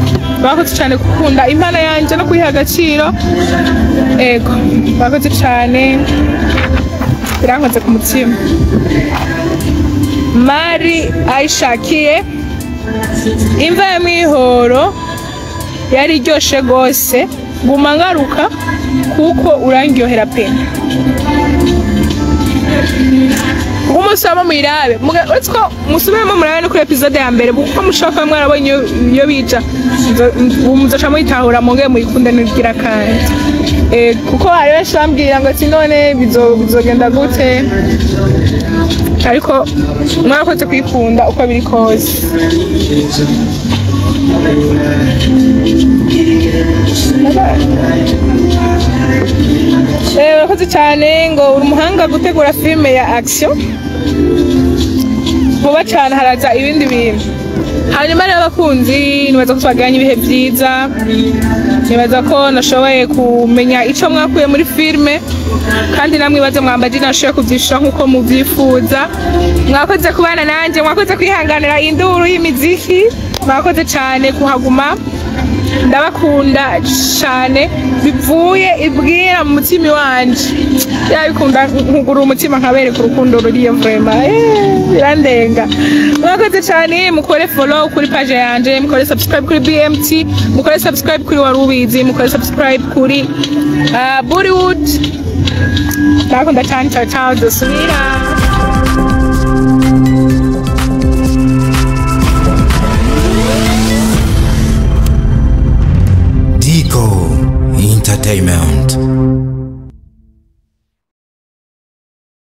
bakoze cyane gukunda impano yanje no kuyiha agaciro. Ego, bakoze cyane, birankoze ku mutima. Mari Aishakiye, imva ya Mwihoro yari iryoshe gose, guma ngaruka kuko urandyohera pe. Umunsi wama muyirabe, uretse ko musubiremo murabe no kuri episode ya mbere, kuko mushobora kuba mwarabonye iyo bija, muzoca muyitahura mwongere muyikunde n'igira kandi. Kuko hari benshi bambwira ngo ati none bizogenda gute, ariko mwarakoze kuyikunda uko biri kose. Urakoze cyane, ngo uri umuhanga gutegura filime ya action vuba cyane, haraza ibindi bintu. Hanyuma rero abakunzi, nibaza ko twagiranye ibihe byiza, nibaza ko nashoboye kumenya icyo mwakuye muri filime, kandi namwe ibaze mwambaje nashoboye kubyishura nk'uko mubyifuza. Mwakoze kubana nanjye, mwakoze kwihanganira induru y'imiziki, mwakoze cyane kuhaguma. Ndabakunda cyane bivuye ibwira mu mutima wanje, yabikunda nkugura umutima nkabereka urukundo ruriyo vraiment, birandenga. Mwakoze cyane, mukore follow kuri page yanje, mukore subscribe kuri BMT, mukore subscribe kuri Warubizi, mukore subscribe kuri Bollywood. Ndabakunda cyane, ciao ciao, dusubira.